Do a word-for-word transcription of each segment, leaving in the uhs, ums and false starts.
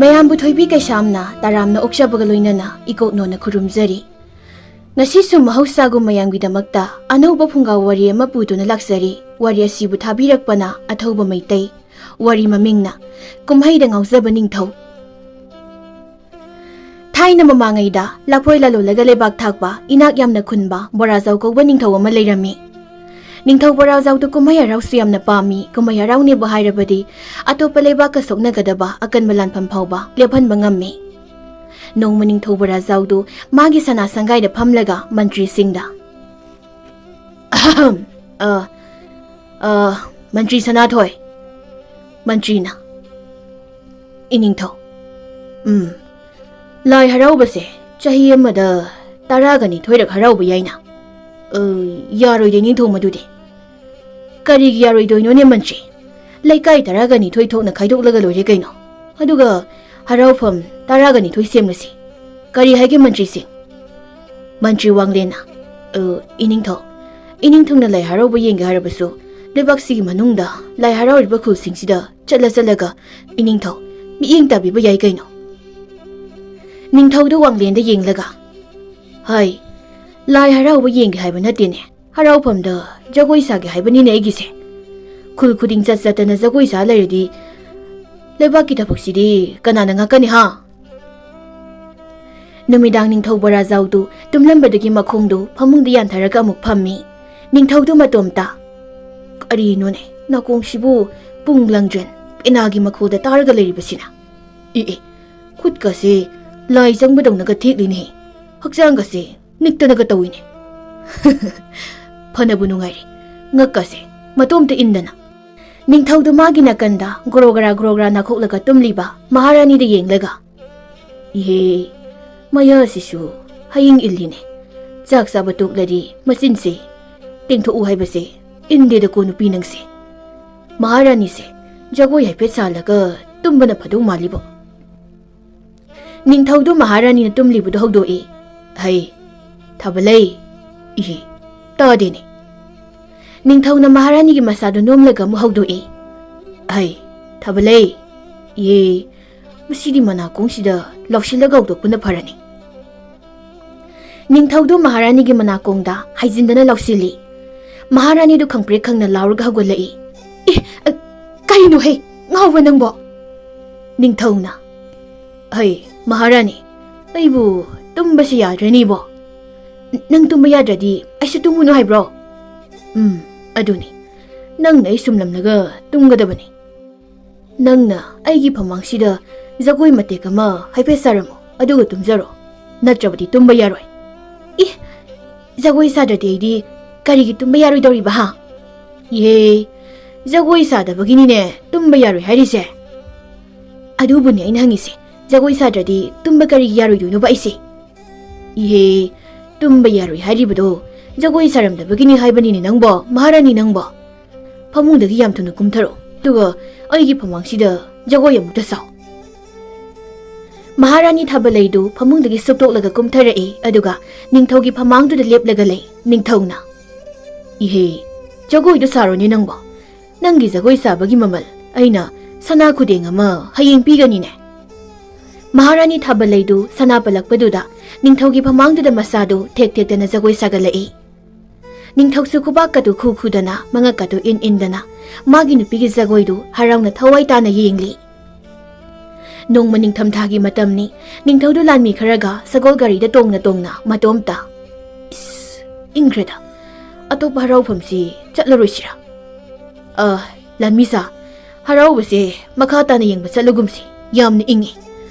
ꯃꯌꯥꯝꯕꯨ ꯊꯣꯏꯕꯤ ꯀꯩꯁꯥꯝꯅ ꯇꯔꯥꯝꯅ ꯑꯣꯛꯆꯕꯒ ꯂꯣꯏꯅꯅ ꯏꯀꯣꯛꯅꯣꯅ ꯈꯨꯔꯨꯝꯖꯔꯤ꯫ ꯉꯁꯤꯁꯨ ꯃꯍꯧꯁꯥꯒꯨꯝ ꯃꯌꯥꯝꯒꯤꯗꯃꯛꯇ ꯑꯅꯧꯕ ꯐꯨꯡꯒꯥ ꯋꯥꯔꯤ ꯑꯃ ꯄꯨꯗꯨꯅ ꯂꯥꯛꯆꯔꯤ꯫ ꯋꯥꯔꯤ ꯑꯁꯤꯕꯨ ꯊꯥꯕꯤꯔꯛꯄꯅ ꯑꯊꯧꯕ ꯃꯩꯇꯩ꯫ ꯋꯥꯔꯤ ꯃꯃꯤꯡꯅ ꯀꯨꯝꯍꯩꯗ ꯉꯥꯎꯖꯕ ꯅꯤꯡꯊꯧ꯫ ꯊꯥꯏꯅ ꯃꯃꯥꯡꯉꯩꯗ ꯂꯐꯣꯏ ꯂꯂꯣꯜꯂꯒ ꯂꯩꯕꯥꯛ ꯊꯥꯛꯄ ꯏꯅꯥꯛ ꯌꯥꯝꯅ ꯈꯨꯟꯕ ꯕꯣꯔꯥꯖꯥꯎ ꯀꯧꯕ ꯅꯤꯡꯊꯧ ꯑꯃ ꯂꯩꯔꯝꯃꯤ꯫ ꯅꯤꯡꯊꯧ ꯕꯣꯔꯥꯖꯥꯎꯗꯨ ꯀꯨꯝꯍꯩ ꯍꯔꯥꯎꯁꯨ ꯌꯥꯝꯅ ꯄꯥꯝꯃꯤ꯫ ꯀꯨꯝꯍꯩ ꯍꯔꯥꯎꯅꯦꯕꯨ ꯍꯥꯏꯔꯕꯗꯤ ꯑꯇꯣꯞꯄ ꯂꯩꯕꯥꯛꯀ ꯁꯣꯛꯅꯒꯗꯕ ꯑꯀꯟꯕ ꯂꯥꯟꯐꯝ ꯐꯥꯎꯕ ꯂꯦꯞꯍꯟꯕ ꯉꯝꯃꯤ꯫ ꯅꯣꯡꯃ ꯅꯤꯡꯊꯧ ꯕꯣꯔꯥꯖꯥꯎꯗꯨ ꯃꯥꯒꯤ ꯁꯅꯥ ꯁꯪꯒꯥꯏꯗ ꯐꯝꯂꯒ ꯃꯟꯇ꯭ꯔꯤꯁꯤꯡꯗ, "ꯑꯍꯝ, ꯑ, ꯑ, ꯃꯟꯇ꯭ꯔꯤ ꯁꯅꯥꯊꯣꯏ꯫" ꯃꯟꯇ꯭ꯔꯤꯅ, "ꯏꯅꯤꯡꯊꯧ, ꯎꯝ, ꯂꯥꯏ ꯍꯔꯥꯎꯕꯁꯦ ꯆꯍꯤ ꯑꯃꯗ ꯇꯔꯥꯒ ꯅꯤꯊꯣꯏꯔꯛ ꯍꯔꯥꯎꯕ ꯌꯥꯏꯅ?" "ꯑ, ꯌꯥꯔꯣꯏꯗ ꯏꯅꯤꯡꯊꯧ ꯃꯗꯨꯗꯤ꯫" "ꯀꯔꯤꯒꯤ ꯌꯥꯔꯣꯏꯗꯣꯏꯅꯣꯅꯦ ꯃꯟꯇ꯭ꯔꯤ? ꯂꯩꯀꯥꯏ ꯇꯔꯥꯒ ꯅꯤꯊꯣꯏ ꯊꯣꯛꯅ ꯈꯥꯏꯗꯣꯛꯂꯒ ꯂꯣꯏꯔꯦ ꯀꯩꯅꯣ꯫ ꯑꯗꯨꯒ ꯍꯔꯥꯎꯐꯝ ꯇꯔꯥꯒ ꯅꯤꯊꯣꯏ ꯁꯦꯝꯂꯁꯤ꯫ ꯀꯔꯤ ꯍꯥꯏꯒꯦ ꯃꯟꯇ꯭ꯔꯤꯁꯤꯡ?" ꯃꯟꯇ꯭ꯔꯤ ꯋꯥꯡꯂꯦꯟꯅ, "ꯑ, ꯏꯅꯤꯡꯊꯧ, ꯏꯅꯤꯡꯊꯧꯅ ꯂꯥꯏ ꯍꯔꯥꯎꯕ ꯌꯦꯡꯒꯦ ꯍꯥꯏꯔꯕꯁꯨ ꯂꯩꯕꯥꯛꯁꯤꯒꯤ ꯃꯅꯨꯡꯗ ꯂꯥꯏ ꯍꯔꯥꯎꯔꯤꯕ ꯈꯨꯜꯁꯤꯡꯁꯤꯗ ꯆꯠꯂ ꯆꯠꯂꯒ ꯏꯅꯤꯡꯊꯧ ꯃꯤꯠꯌꯦꯡ ꯇꯥꯕꯤꯕ ꯌꯥꯏ ꯀꯩꯅꯣ?" ꯅꯤꯡꯊꯧꯗꯨ ꯋꯥꯡꯂꯦꯟꯗ ꯌꯦꯡꯂꯒ, "ꯍꯥꯏ, ꯂꯥꯏ ꯍꯔꯥꯎꯕ ꯌꯦꯡꯒꯦ ꯍꯥꯏꯕ ꯅꯠꯇꯦꯅꯦ, ꯍꯔꯥꯎꯐꯝꯗ ꯖꯒꯣꯏ ꯁꯥꯒꯦ ꯍꯥꯏꯕꯅꯤꯅꯦ ꯑꯩꯒꯤꯁꯦ꯫ ꯈꯨꯜ ꯈꯨꯗꯤꯡ ꯆꯠ ꯆꯠꯇꯅ ꯖꯒꯣꯏ ꯁꯥ ꯂꯩꯔꯗꯤ ꯂꯩꯕꯥꯛꯀꯤ ꯊꯕꯛꯁꯤꯗꯤ ꯀꯅꯥꯅ ꯉꯥꯛꯀꯅꯤ ꯍꯥ?" ꯅꯨꯃꯤꯗꯥꯡ ꯅꯤꯡꯊꯧ ꯕꯣꯔꯥꯖꯥꯎꯗꯨ ꯇꯨꯝꯂꯝꯕꯗꯒꯤ ꯃꯈꯣꯡꯗꯨ ꯐꯃꯨꯡꯗ ꯌꯥꯟꯊꯔꯒ ꯑꯃꯨꯛ ꯐꯝꯃꯤ꯫ ꯅꯤꯡꯊꯧꯗꯨ ꯃꯇꯣꯝꯇ, "ꯀꯔꯤꯅꯣꯅꯦ, ꯅꯥꯀꯣꯡꯁꯤꯕꯨ ꯄꯨꯡ ꯂꯪꯗ꯭ꯔꯦꯟ ꯄꯦꯅꯥꯒꯤ ꯃꯈꯣꯜꯗ ꯇꯥꯔꯒ ꯂꯩꯔꯤꯕꯁꯤꯅ? ꯑꯦ ꯑꯦ, ꯈꯨꯠꯀꯁꯦ ꯂꯥꯏ ꯆꯪꯕꯗꯧꯅꯒ ꯊꯦꯛꯂꯤꯅꯦ, ꯍꯛꯆꯥꯡꯒꯁꯦ ꯅꯤꯛꯇꯅꯒ ꯇꯧꯏꯅꯦ꯫ ꯐꯅꯕꯨ ꯅꯨꯡꯉꯥꯏꯔꯦ, ꯉꯛꯀꯁꯦ ꯃꯇꯣꯝꯇ ꯏꯟꯗꯅ꯫" ꯅꯤꯡꯊꯧꯗꯨ ꯃꯥꯒꯤ ꯅꯥꯀꯟꯗ ꯒ꯭ꯔꯣꯒ꯭ꯔꯥ ꯒ꯭ꯔꯣꯒ꯭ꯔꯥ ꯅꯥꯈꯣꯛꯂꯒ ꯇꯨꯝꯂꯤꯕ ꯃꯍꯥꯔꯥꯅꯤꯗ ꯌꯦꯡꯂꯒ, "ꯏꯍꯦ, ꯃꯌꯥꯁꯤꯁꯨ ꯍꯌꯤꯡ ꯏꯜꯂꯤꯅꯦ꯫ ꯆꯥꯛ ꯆꯥꯕ ꯇꯣꯛꯂꯗꯤ ꯃꯆꯤꯟꯁꯦ ꯇꯦꯡꯊꯣꯛꯎ ꯍꯥꯏꯕꯁꯦ ꯏꯟꯗꯦꯗꯀꯣ ꯅꯨꯄꯤ ꯅꯪꯁꯦ꯫ ꯃꯍꯥꯔꯥꯅꯤꯁꯦ ꯖꯒꯣꯏ ꯍꯥꯏꯐꯦꯠ ꯁꯥꯜꯂꯒ ꯇꯨꯝꯕꯅ ꯐꯗꯧ ꯃꯥꯜꯂꯤꯕꯣ?" ꯅꯤꯡꯊꯧꯗꯨ ꯃꯍꯥꯔꯥꯅꯤꯅ ꯇꯨꯝꯂꯤꯕꯗꯨ ꯍꯧꯗꯣꯛꯏ꯫ "ꯍꯩ, ꯊꯥꯕꯂꯩ, ꯏꯍꯦ, ꯇꯥꯗꯦꯅꯦ꯫" ꯅꯤꯡꯊꯧꯅ ꯃꯍꯥꯔꯥꯅꯤꯒꯤ ꯃꯁꯥꯗꯨ ꯅꯣꯝꯂꯒ ꯑꯃꯨꯛ ꯍꯧꯗꯣꯛꯏ꯫ "ꯍꯩ, ꯊꯥꯕꯂꯩ, ꯏꯍꯦ, ꯃꯁꯤꯗꯤ ꯃꯅꯥꯀꯣꯡꯁꯤꯗ ꯂꯧꯁꯤꯜꯂꯒ ꯍꯧꯗꯣꯛꯄꯅ ꯐꯔꯅꯤ꯫ ꯅꯤꯡꯊꯧꯗꯨ ꯃꯍꯥꯔꯥꯅꯤꯒꯤ ꯃꯅꯥꯀꯣꯡꯗ ꯍꯥꯏꯖꯤꯟꯗꯅ ꯂꯧꯁꯤꯜꯂꯤ꯫ ꯃꯍꯥꯔꯥꯅꯤꯗꯨ ꯈꯪꯄ꯭ꯔꯦꯛ ꯈꯪꯅ ꯂꯥꯎꯔꯒ ꯍꯧꯒꯠꯂꯛꯏ꯫ "ꯑꯦ, ꯑ, ꯀꯩꯅꯣꯍꯦ, ꯉꯥꯎꯕ ꯅꯪꯕꯣ?" ꯅꯤꯡꯊꯧꯅ, "ꯍꯩ, ꯃꯍꯥꯔꯥꯅꯤ, ꯑꯩꯕꯨ ꯇꯨꯝꯕꯁꯤ ꯌꯥꯗ꯭ꯔꯦꯅꯦꯕꯣ꯫ ꯅꯪ ꯇꯨꯝꯕ ꯌꯥꯗ꯭ꯔꯗꯤ ꯑꯩꯁꯨ ꯇꯨꯝꯃꯨꯅꯨ ꯍꯥꯏꯕ꯭ꯔꯣ?" "ꯎꯝ, ꯑꯗꯨꯅꯤ꯫ ꯅꯪꯅ ꯑꯩ ꯁꯨꯝꯂꯝꯂꯒ ꯇꯨꯝꯒꯗꯕꯅꯤ꯫ ꯅꯪꯅ ꯑꯩꯒꯤ ꯐꯃꯥꯡꯁꯤꯗ ꯖꯒꯣꯏ ꯃꯇꯦꯛ ꯑꯃ ꯍꯥꯏꯐꯦꯠ ꯁꯥꯔꯝꯃꯨ, ꯑꯗꯨꯒ ꯇꯨꯝꯖꯔꯣ꯫ ꯅꯠꯇ꯭ꯔꯕꯗꯤ ꯇꯨꯝꯕ ꯌꯥꯔꯣꯏ꯫" "ꯏ, ꯖꯒꯣꯏ ꯁꯥꯗ꯭ꯔꯗꯤ ꯑꯩꯗꯤ ꯀꯔꯤꯒꯤ ꯇꯨꯝꯕ ꯌꯥꯔꯣꯏꯗꯧꯔꯤꯕ, ꯍꯥ?" "ꯏꯍꯦ, ꯖꯒꯣꯏ ꯁꯥꯗꯕꯒꯤꯅꯤꯅꯦ ꯇꯨꯝꯕ ꯌꯥꯔꯣꯏ ꯍꯥꯏꯔꯤꯁꯦ꯫" "ꯑꯗꯨꯕꯨꯅꯦ ꯑꯩꯅ ꯍꯪꯉꯤꯁꯦ, ꯖꯒꯣꯏ ꯁꯥꯗ꯭ꯔꯗꯤ ꯇꯨꯝꯕ ꯀꯔꯤꯒꯤ ꯌꯥꯔꯣꯏꯗꯣꯏꯅꯣꯕ ꯑꯩꯁꯦ?" "ꯏꯍꯦ, ꯇꯨꯝꯕ ꯌꯥꯔꯣꯏ ꯍꯥꯏꯔꯤꯕꯗꯣ ꯖꯒꯣꯏ ꯁꯥꯔꯝꯗꯕꯒꯤꯅꯤ ꯍꯥꯏꯕꯅꯤꯅꯦ ꯅꯪꯕꯣ, ꯃꯍꯥꯔꯥꯅꯤ ꯅꯪꯕꯣ꯫ ꯐꯃꯨꯡꯗꯒꯤ ꯌꯥꯝ ꯊꯨꯅ ꯀꯨꯝꯊꯔꯣ, ꯑꯗꯨꯒ ꯑꯩꯒꯤ ꯐꯃꯥꯡꯁꯤꯗ ꯖꯒꯣꯏ ꯑꯃꯨꯛꯇ ꯁꯥꯎ꯫" ꯃꯍꯥꯔꯥꯅꯤ ꯊꯥꯕꯂꯩꯗꯨ ꯐꯃꯨꯡꯗꯒꯤ ꯁꯨꯛꯇꯣꯛꯂꯒ ꯀꯨꯝꯊꯔꯛꯏ, ꯑꯗꯨꯒ ꯅꯤꯡꯊꯧꯒꯤ ꯐꯃꯥꯡꯗꯨꯗ ꯂꯦꯞꯂꯒ ꯂꯩ꯫ ꯅꯤꯡꯊꯧꯅ, "ꯏꯍꯦ, ꯖꯒꯣꯏꯗꯨ ꯁꯥꯔꯣꯅꯦ ꯅꯪꯕꯣ꯫ ꯅꯪꯒꯤ ꯖꯒꯣꯏ ꯁꯥꯕꯒꯤ ꯃꯃꯜ ꯑꯩꯅ ꯁꯅꯥ ꯈꯨꯗꯦꯡ ꯑꯃ ꯍꯌꯦꯡ ꯄꯤꯒꯅꯤꯅꯦ꯫" ꯃꯍꯥꯔꯥꯅꯤ ꯊꯥꯕꯂꯩꯗꯨ ꯁꯅꯥ ꯄꯜꯂꯛꯄꯗꯨꯗ ꯅꯤꯡꯊꯧꯒꯤ ꯐꯃꯥꯡꯗꯨꯗ ꯃꯁꯥꯗꯨ ꯊꯦꯛ ꯊꯦꯛꯇꯅ ꯖꯒꯣꯏ ꯁꯥꯒꯠꯂꯛꯏ꯫ ꯅꯤꯡꯊꯧꯁꯨ ꯈꯨꯕꯥꯛꯀꯗꯨ ꯈꯨ ꯈꯨꯗꯅ, ꯃꯉꯛꯀꯗꯨ ꯏꯟ ꯏꯟꯗꯅ ꯃꯥꯒꯤ ꯅꯨꯄꯤꯒꯤ ꯖꯒꯣꯏꯗꯨ ꯍꯔꯥꯎꯅ ꯊꯋꯥꯏ ꯇꯥꯅ ꯌꯦꯡꯂꯤ꯫ ꯅꯣꯡꯃ ꯅꯤꯡꯊꯝꯊꯥꯒꯤ ꯃꯇꯝꯅꯤ꯫ ꯅꯤꯡꯊꯧꯗꯨ ꯂꯥꯟꯃꯤ ꯈꯔꯒ ꯁꯒꯣꯜ ꯒꯥꯔꯤꯗ ꯇꯣꯡꯅ ꯇꯣꯡꯅ ꯃꯇꯣꯝꯇ, "ꯏꯁ, ꯏꯪꯈ꯭ꯔꯦꯗ꯫ ꯑꯇꯣꯞꯄ ꯍꯔꯥꯎꯐꯝꯁꯤ ꯆꯠꯂꯔꯣꯏꯁꯤꯔꯥ? ꯑ, ꯂꯥꯟꯃꯤꯁꯥ, ꯍꯔꯥꯎꯕꯁꯦ ꯃꯈꯥ ꯇꯥꯅ ꯌꯦꯡꯕ ꯆꯠꯂꯒꯨꯝꯁꯤ꯫ ꯌꯥꯝꯅ ꯏꯪꯉꯤ꯫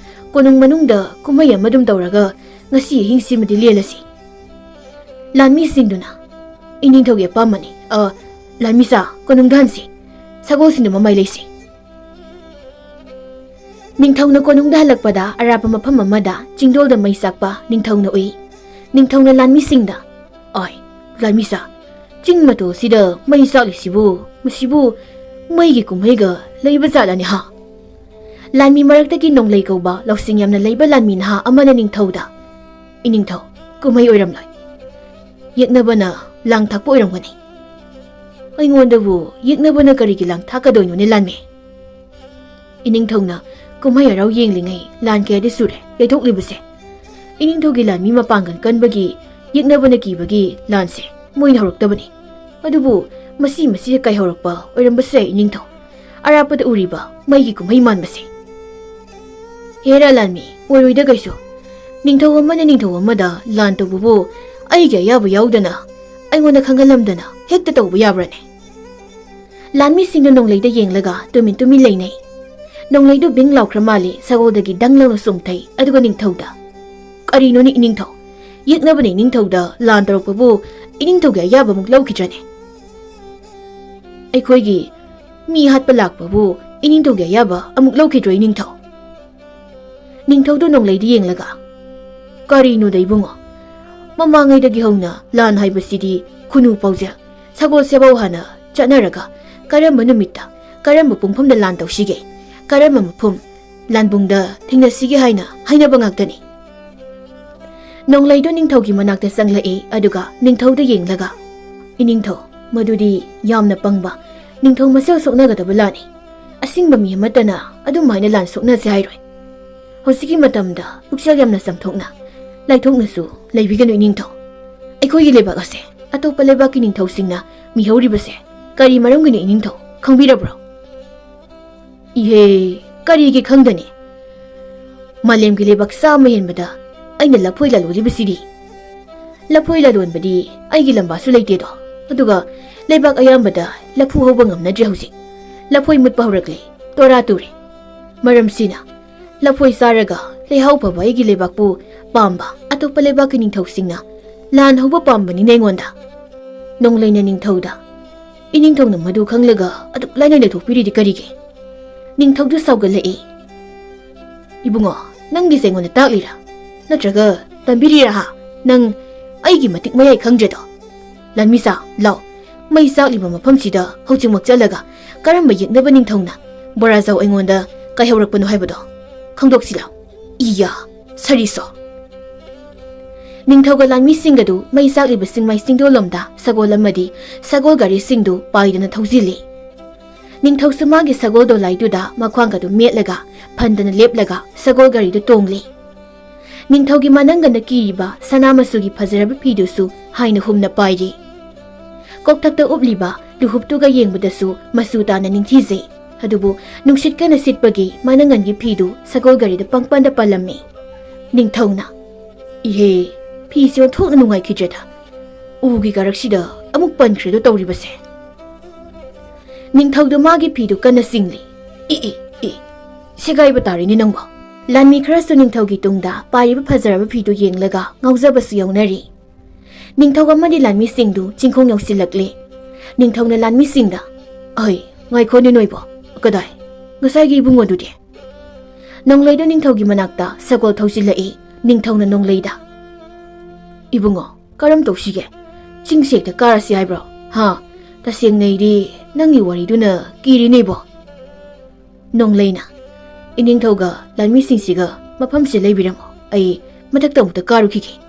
ꯀꯣꯅꯨꯡ ꯃꯅꯨꯡꯗ ꯀꯨꯝꯍꯩ ꯑꯃ ꯑꯗꯨꯝ ꯇꯧꯔꯒ ꯉꯁꯤ ꯑꯍꯤꯡꯁꯤꯃꯗꯤ ꯂꯦꯜꯂꯁꯤ꯫ ꯂꯥꯟꯃꯤꯁꯤꯡꯗꯨꯅ, "ꯏꯅꯤꯡꯊꯧꯒꯤ ꯑꯄꯥꯝꯕꯅꯤ꯫ ꯑ, ꯂꯥꯟꯃꯤꯁꯥ, ꯀꯣꯅꯨꯡꯗ ꯍꯟꯁꯤ꯫ ꯁꯒꯣꯜꯁꯤꯡꯗꯨ ꯃꯃꯥꯏ ꯂꯩꯁꯤ꯫" ꯅꯤꯡꯊꯧꯅ ꯀꯣꯅꯨꯡꯗ ꯍꯜꯂꯛꯄꯗ ꯑꯔꯥꯞꯄ ꯃꯐꯝ ꯑꯃꯗ ꯆꯤꯡꯗꯣꯜꯗ ꯃꯩ ꯆꯥꯛꯄ ꯅꯤꯡꯊꯧꯅ ꯎꯏ꯫ ꯅꯤꯡꯊꯧꯅ ꯂꯥꯟꯃꯤꯁꯤꯡꯗ, "ꯑꯥꯏ, ꯂꯥꯟꯃꯤꯁꯥ, ꯆꯤꯡ ꯃꯇꯣꯜꯁꯤꯗ ꯃꯩ ꯆꯥꯛꯂꯤꯁꯤꯕꯨ, ꯃꯁꯤꯕꯨ ꯃꯩꯒꯤ ꯀꯨꯝꯍꯩꯒ ꯂꯩꯕ ꯖꯥꯠꯂꯅꯦ ꯍꯥ?" ꯂꯥꯟꯃꯤ ꯃꯔꯛꯇꯒꯤ ꯅꯣꯡꯂꯩ ꯀꯧꯕ ꯂꯧꯁꯤꯡ ꯌꯥꯝꯅ ꯂꯩꯕ ꯂꯥꯟꯃꯤ ꯅꯍꯥ ꯑꯃꯅ ꯅꯤꯡꯊꯧꯗ, "ꯏꯅꯤꯡꯊꯧ, ꯀꯨꯝꯍꯩ ꯑꯣꯏꯔꯝꯂꯣꯏ꯫ ꯌꯦꯛꯅꯕꯅ ꯂꯥꯡ ꯊꯥꯛꯄ ꯑꯣꯏꯔꯝꯒꯅꯤ꯫" "ꯑꯩꯉꯣꯟꯗꯕꯨ ꯌꯦꯛꯅꯕꯅ ꯀꯔꯤꯒꯤ ꯂꯥꯡ ꯊꯥꯛꯀꯗꯣꯏꯅꯣꯅꯦ ꯂꯥꯟꯃꯤ?" ꯏꯅꯤꯡꯊꯧꯅ ꯀꯨꯝꯍꯩ ꯍꯔꯥꯎ ꯌꯦꯡꯂꯤꯉꯩ ꯂꯥꯟ ꯀꯌꯥꯗꯤ ꯁꯨꯔꯦ ꯌꯩꯊꯣꯛꯂꯤꯕꯁꯦ꯫ ꯏꯅꯤꯡꯊꯧꯒꯤ ꯂꯥꯟꯃꯤ ꯃꯄꯥꯡꯒꯜ ꯀꯟꯕꯒꯤ, ꯌꯦꯛꯅꯕꯅ ꯀꯤꯕꯒꯤ ꯂꯥꯟꯁꯦ ꯃꯣꯏꯅ ꯍꯧꯔꯛꯇꯕꯅꯤ꯫ ꯑꯗꯨꯕꯨ ꯃꯁꯤ ꯃꯁꯤꯗ ꯀꯥꯏꯍꯧꯔꯛꯄ ꯑꯣꯏꯔꯝꯕꯁꯨ ꯌꯥꯏ ꯏꯅꯤꯡꯊꯧ꯫ ꯑꯔꯥꯞꯄꯗ ꯎꯔꯤꯕ ꯃꯩꯒꯤ ꯀꯨꯝꯍꯩ ꯃꯥꯟꯕꯁꯦ꯫ ꯍꯦꯔꯥ ꯂꯥꯟꯃꯤ, ꯑꯣꯏꯔꯣꯏꯗ ꯀꯩꯁꯨ꯫ ꯅꯤꯡꯊꯧ ꯑꯃꯅ ꯅꯤꯡꯊꯧ ꯑꯃꯗ ꯂꯥꯟ ꯇꯧꯕꯕꯨ ꯑꯩꯒꯤ ꯑꯌꯥꯕ ꯌꯥꯎꯗꯅ, ꯑꯩꯉꯣꯟꯗ ꯈꯪꯍꯜꯂꯝꯗꯅ ꯍꯦꯛꯇ ꯇꯧꯕ ꯌꯥꯕ꯭ꯔꯥꯅꯦ? ꯂꯥꯟꯃꯤꯁꯤꯡꯗꯨ ꯅꯣꯡꯂꯩꯗ ꯌꯦꯡꯂꯒ ꯇꯨꯃꯤꯟ ꯇꯨꯃꯤꯟ ꯂꯩꯅꯩ꯫ ꯅꯣꯡꯂꯩꯗꯨ ꯕꯤꯡ ꯂꯥꯎꯈ꯭ꯔ ꯃꯥꯜꯂꯤ, ꯁꯒꯣꯜꯗꯒꯤ ꯗꯪ ꯂꯥꯎꯅ ꯆꯣꯡꯊꯩ, ꯑꯗꯨꯒ ꯅꯤꯡꯊꯧꯗ, "ꯀꯔꯤꯅꯣꯅꯦ ꯏꯅꯤꯡꯊꯧ? ꯌꯦꯛꯅꯕꯅ ꯏꯅꯤꯡꯊꯧꯗ ꯂꯥꯟ ꯇꯧꯔꯛꯄꯕꯨ ꯏꯅꯤꯡꯊꯧꯒꯤ ꯑꯌꯥꯕ ꯑꯃꯨꯛ ꯂꯧꯈꯤꯗ꯭ꯔꯅꯦ?" "ꯑꯩꯈꯣꯏꯒꯤ ꯃꯤ ꯍꯥꯠꯄ ꯂꯥꯛꯄꯕꯨ ꯏꯅꯤꯡꯊꯧꯒꯤ ꯑꯌꯥꯕ ꯑꯃꯨꯛ ꯂꯧꯈꯤꯗ꯭ꯔꯣ ꯏꯅꯤꯡꯊꯧ?" ꯅꯤꯡꯊꯧꯗꯨ ꯅꯣꯡꯂꯩꯗ ꯌꯦꯡꯂꯒ, "ꯀꯔꯤꯅꯣꯗ ꯏꯕꯨꯡꯉꯣ? ꯃꯃꯥꯡꯉꯩꯗꯒꯤ ꯍꯧꯅ ꯂꯥꯟ ꯍꯥꯏꯕꯁꯤꯗꯤ ꯈꯨꯅꯨ ꯄꯥꯎꯖꯦꯜ, ꯁꯒꯣꯜ ꯁꯦꯕꯧ ꯍꯥꯟꯅ ꯆꯠꯅꯔꯒ ꯀꯔꯝꯕ ꯅꯨꯃꯤꯠꯇ, ꯀꯔꯝꯕ ꯄꯨꯡꯐꯝꯗ ꯂꯥꯟ ꯇꯧꯁꯤꯒꯦ? ꯀꯔꯝꯕ ꯃꯐꯝ, ꯂꯥꯟꯕꯨꯡꯗ ꯊꯦꯡꯅꯁꯤꯒꯦ ꯍꯥꯏꯅ ꯍꯥꯏꯅꯕ ꯉꯥꯛꯇꯅꯤ꯫" ꯅꯣꯡꯂꯩꯗꯨ ꯅꯤꯡꯊꯧꯒꯤ ꯃꯅꯥꯛꯇ ꯆꯪꯂꯛꯏ, ꯑꯗꯨꯒ ꯅꯤꯡꯊꯧꯗ ꯌꯦꯡꯂꯒ, "ꯏꯅꯤꯡꯊꯧ, ꯃꯗꯨꯗꯤ ꯌꯥꯝꯅ ꯄꯪꯕ, ꯅꯤꯡꯊꯧ ꯃꯁꯦꯜ ꯁꯣꯛꯅꯒꯗꯕ ꯂꯥꯟꯅꯤ꯫ ꯑꯁꯤꯡꯕ ꯃꯤ ꯑꯃꯠꯇꯅ ꯑꯗꯨꯝꯍꯥꯏꯅ ꯂꯥꯟ ꯁꯣꯛꯅꯁꯦ ꯍꯥꯏꯔꯣꯏ꯫ ꯍꯧꯖꯤꯛꯀꯤ ꯃꯇꯝꯗ ꯄꯨꯛꯆꯦꯜ ꯌꯥꯝꯅ ꯆꯝꯊꯣꯛꯅ, ꯂꯥꯏꯊꯣꯛꯅꯁꯨ ꯂꯩꯕꯤꯒꯅꯨ ꯏꯅꯤꯡꯊꯧ꯫ ꯑꯩꯈꯣꯏꯒꯤ ꯂꯩꯕꯥꯛ ꯑꯁꯦ ꯑꯇꯣꯞꯄ ꯂꯩꯕꯥꯛꯀꯤ ꯅꯤꯡꯊꯧꯁꯤꯡꯅ ꯃꯤꯍꯧꯔꯤꯕꯁꯦ ꯀꯔꯤ ꯃꯔꯝꯒꯤꯅꯣ ꯏꯅꯤꯡꯊꯧ, ꯈꯪꯕꯤꯔꯕ꯭ꯔꯣ?" "ꯏꯍꯦ, ꯀꯔꯤꯒꯤ ꯈꯪꯗꯅꯤ? ꯃꯥꯂꯦꯝꯒꯤ ꯂꯩꯕꯥꯛ ꯆꯥꯝꯃ ꯍꯦꯟꯕꯗ ꯑꯩꯅ ꯂꯐꯣꯏ ꯂꯂꯣꯜꯂꯤꯕꯁꯤꯗꯤ꯫ ꯂꯐꯣꯏ ꯂꯂꯣꯟꯕꯗꯤ ꯑꯩꯒꯤ ꯂꯝꯕꯥꯁꯨ ꯂꯩꯇꯦꯗꯣ꯫ ꯑꯗꯨꯒ ꯂꯩꯕꯥꯛ ꯑꯌꯥꯝꯕꯗ ꯂꯐꯨ ꯍꯧꯕ ꯉꯝꯅꯗ꯭ꯔꯦ ꯍꯧꯖꯤꯛ꯫ ꯂꯐꯣꯏ ꯃꯨꯠꯄ ꯍꯧꯔꯛꯂꯦ, ꯇꯣꯔꯥ ꯇꯨꯔꯦ꯫ ꯃꯔꯝꯁꯤꯅ ꯂꯐꯣꯏ ꯆꯥꯔꯒ ꯂꯩꯍꯥꯎ ꯐꯕ ꯑꯩꯒꯤ ꯂꯩꯕꯥꯛꯄꯨ ꯄꯥꯝꯕ ꯑꯇꯣꯞꯄ ꯂꯩꯕꯥꯛꯀꯤ ꯅꯤꯡꯊꯧꯁꯤꯡꯅ ꯂꯥꯟ ꯍꯧꯕ ꯄꯥꯝꯕꯅꯤꯅ ꯑꯩꯉꯣꯟꯗ꯫" ꯅꯣꯡꯂꯩꯅ ꯅꯤꯡꯊꯧꯗ, "ꯏꯅꯤꯡꯊꯧꯅ ꯃꯗꯨ ꯈꯪꯂꯒ ꯑꯗꯨꯛ ꯂꯥꯏꯅ ꯂꯩꯊꯣꯛꯄꯤꯔꯤꯗꯤ ꯀꯔꯤꯒꯤ?" ꯅꯤꯡꯊꯧꯗꯨ ꯁꯥꯎꯒꯠꯂꯛꯏ꯫ "ꯏꯕꯨꯡꯉꯣ, ꯅꯪꯒꯤꯁꯦ ꯑꯩꯉꯣꯟꯗ ꯇꯥꯛꯂꯤꯔꯥ? ꯅꯠꯇ꯭ꯔꯒ ꯇꯝꯕꯤꯔꯤꯔꯥ ꯍꯥ? ꯅꯪ ꯑꯩꯒꯤ ꯃꯇꯤꯛ ꯃꯌꯥꯏ ꯈꯪꯗ꯭ꯔꯦꯗꯣ꯫ ꯂꯥꯟꯃꯤꯁꯥ, ꯂꯥꯎ, ꯃꯩ ꯆꯥꯛꯂꯤꯕ ꯃꯐꯝꯁꯤꯗ ꯍꯧꯖꯤꯛꯃꯛ ꯆꯠꯂꯒ ꯀꯔꯝꯕ ꯌꯦꯛꯅꯕ ꯅꯤꯡꯊꯧꯅ ꯕꯣꯔꯥꯖꯥꯎ ꯑꯩꯉꯣꯟꯗ ꯀꯥꯏꯍꯧꯔꯛꯄꯅꯣ ꯍꯥꯏꯕꯗꯣ ꯈꯪꯗꯣꯛꯁꯤ ꯂꯥꯎ꯫ ꯏꯌꯥ, ꯁꯔꯤꯁꯣ!" ꯅꯤꯡꯊꯧꯒ ꯂꯥꯟꯃꯤꯁꯤꯡꯒꯗꯨ ꯃꯩ ꯆꯥꯛꯂꯤꯕ ꯆꯤꯡꯃꯥꯏ ꯆꯤꯡꯗꯣꯜꯂꯣꯝꯗ ꯁꯒꯣꯜ ꯑꯃꯗꯤ ꯁꯒꯣꯜ ꯒꯥꯔꯤꯁꯤꯡꯗꯨ ꯄꯥꯏꯗꯅ ꯊꯧꯖꯤꯜꯂꯤ꯫ ꯅꯤꯡꯊꯧꯁꯨ ꯃꯥꯒꯤ ꯁꯒꯣꯜ ꯗꯣꯂꯥꯏꯗꯨꯗ ꯃꯈ꯭ꯋꯥꯡꯒꯗꯨ ꯃꯦꯠꯂꯒ ꯐꯟꯗꯅ ꯂꯦꯞꯂꯒ ꯁꯒꯣꯜ ꯒꯥꯔꯤꯗꯨ ꯇꯣꯡꯂꯦ꯫ ꯅꯤꯡꯊꯧꯒꯤ ꯃꯅꯪꯒꯟꯗ ꯀꯤꯔꯤꯕ ꯁꯅꯥ ꯃꯆꯨꯒꯤ ꯐꯖꯔꯕ ꯐꯤꯗꯨꯁꯨ ꯍꯥꯏꯅ ꯍꯨꯝꯅ ꯄꯥꯏꯔꯤ꯫ ꯀꯣꯛꯊꯛꯇ ꯎꯞꯂꯤꯕ ꯂꯨꯍꯨꯞꯇꯨꯒ ꯌꯦꯡꯕꯗꯁꯨ ꯃꯆꯨ ꯇꯥꯅ ꯅꯤꯡꯊꯤꯖꯩ꯫ ꯑꯗꯨꯕꯨ ꯅꯨꯡꯁꯤꯠ ꯀꯟꯅ ꯁꯤꯠꯄꯒꯤ ꯃꯅꯪꯒꯟꯒꯤ ꯐꯤꯗꯨ ꯁꯒꯣꯜ ꯒꯥꯔꯤꯗ ꯄꯪꯄꯟꯗ ꯄꯜꯂꯝꯃꯤ꯫ ꯅꯤꯡꯊꯧꯅ, "ꯏꯍꯦ, ꯐꯤꯁꯦ ꯑꯣꯟꯊꯣꯛꯅ ꯅꯨꯡꯉꯥꯏꯈꯤꯗ꯭ꯔꯦꯗ꯫ ꯎꯒꯤ ꯀꯥꯔꯛꯁꯤꯗ ꯑꯃꯨꯛ ꯄꯟꯈ꯭ꯔꯦꯗꯣ ꯇꯧꯔꯤꯕꯁꯦ꯫" ꯅꯤꯡꯊꯧꯗꯨ ꯃꯥꯒꯤ ꯐꯤꯗꯨ ꯀꯟꯅ ꯆꯤꯡꯂꯤ꯫ "ꯏ, ꯏ, ꯏ, ꯁꯦꯒꯥꯏꯕ ꯇꯥꯔꯦꯅꯦ ꯅꯪꯕꯣ!" ꯂꯥꯟꯃꯤ ꯈꯔꯁꯨ ꯅꯤꯡꯊꯧꯒꯤ ꯇꯨꯡꯗ ꯄꯥꯏꯔꯤꯕ ꯐꯖꯔꯕ ꯐꯤꯗꯨ ꯌꯦꯡꯂꯒ ꯉꯥꯎꯖꯕꯁꯨ ꯌꯥꯎꯅꯔꯤ꯫ ꯅꯤꯡꯊꯧ ꯑꯃꯗꯤ ꯂꯥꯟꯃꯤꯁꯤꯡꯗꯨ ꯆꯤꯡꯈꯣꯡ ꯌꯧꯁꯤꯜꯂꯛꯂꯦ꯫ ꯅꯤꯡꯊꯧꯅ ꯂꯥꯟꯃꯤꯁꯤꯡꯗ, "ꯑꯍꯩ, ꯉꯥꯏꯈꯣꯅꯦ ꯅꯣꯏꯕꯣ꯫ ꯀꯗꯥꯏ? ꯉꯁꯥꯏꯒꯤ ꯏꯕꯨꯡꯉꯣꯗꯨꯗꯤ?" ꯅꯣꯡꯂꯩꯗꯨ ꯅꯤꯡꯊꯧꯒꯤ ꯃꯅꯥꯛꯇ ꯁꯒꯣꯜ ꯊꯧꯖꯤꯜꯂꯛꯏ꯫ ꯅꯤꯡꯊꯧꯅ ꯅꯣꯡꯂꯩꯗ, "ꯏꯕꯨꯡꯉꯣ, ꯀꯔꯝ ꯇꯧꯁꯤꯒꯦ? ꯆꯤꯡꯁꯦ ꯍꯦꯛꯇ ꯀꯥꯔꯁꯤ ꯍꯥꯏꯕ꯭ꯔꯣ? ꯍꯥ? ꯇꯁꯦꯡꯅ ꯑꯩꯗꯤ ꯅꯪꯒꯤ ꯋꯥꯔꯤꯗꯨꯅ ꯀꯤꯔꯤꯅꯦꯕꯣ꯫" ꯅꯣꯡꯂꯩꯅ, "ꯏꯅꯤꯡꯊꯧꯒ ꯂꯥꯟꯃꯤꯁꯤꯡꯁꯤꯒ ꯃꯐꯝꯁꯤ ꯂꯩꯕꯤꯔꯝꯃꯣ, ꯑꯩ ꯃꯊꯛꯇ ꯑꯃꯨꯛꯇ ꯀꯥꯔꯨꯈꯤꯒꯦ꯫"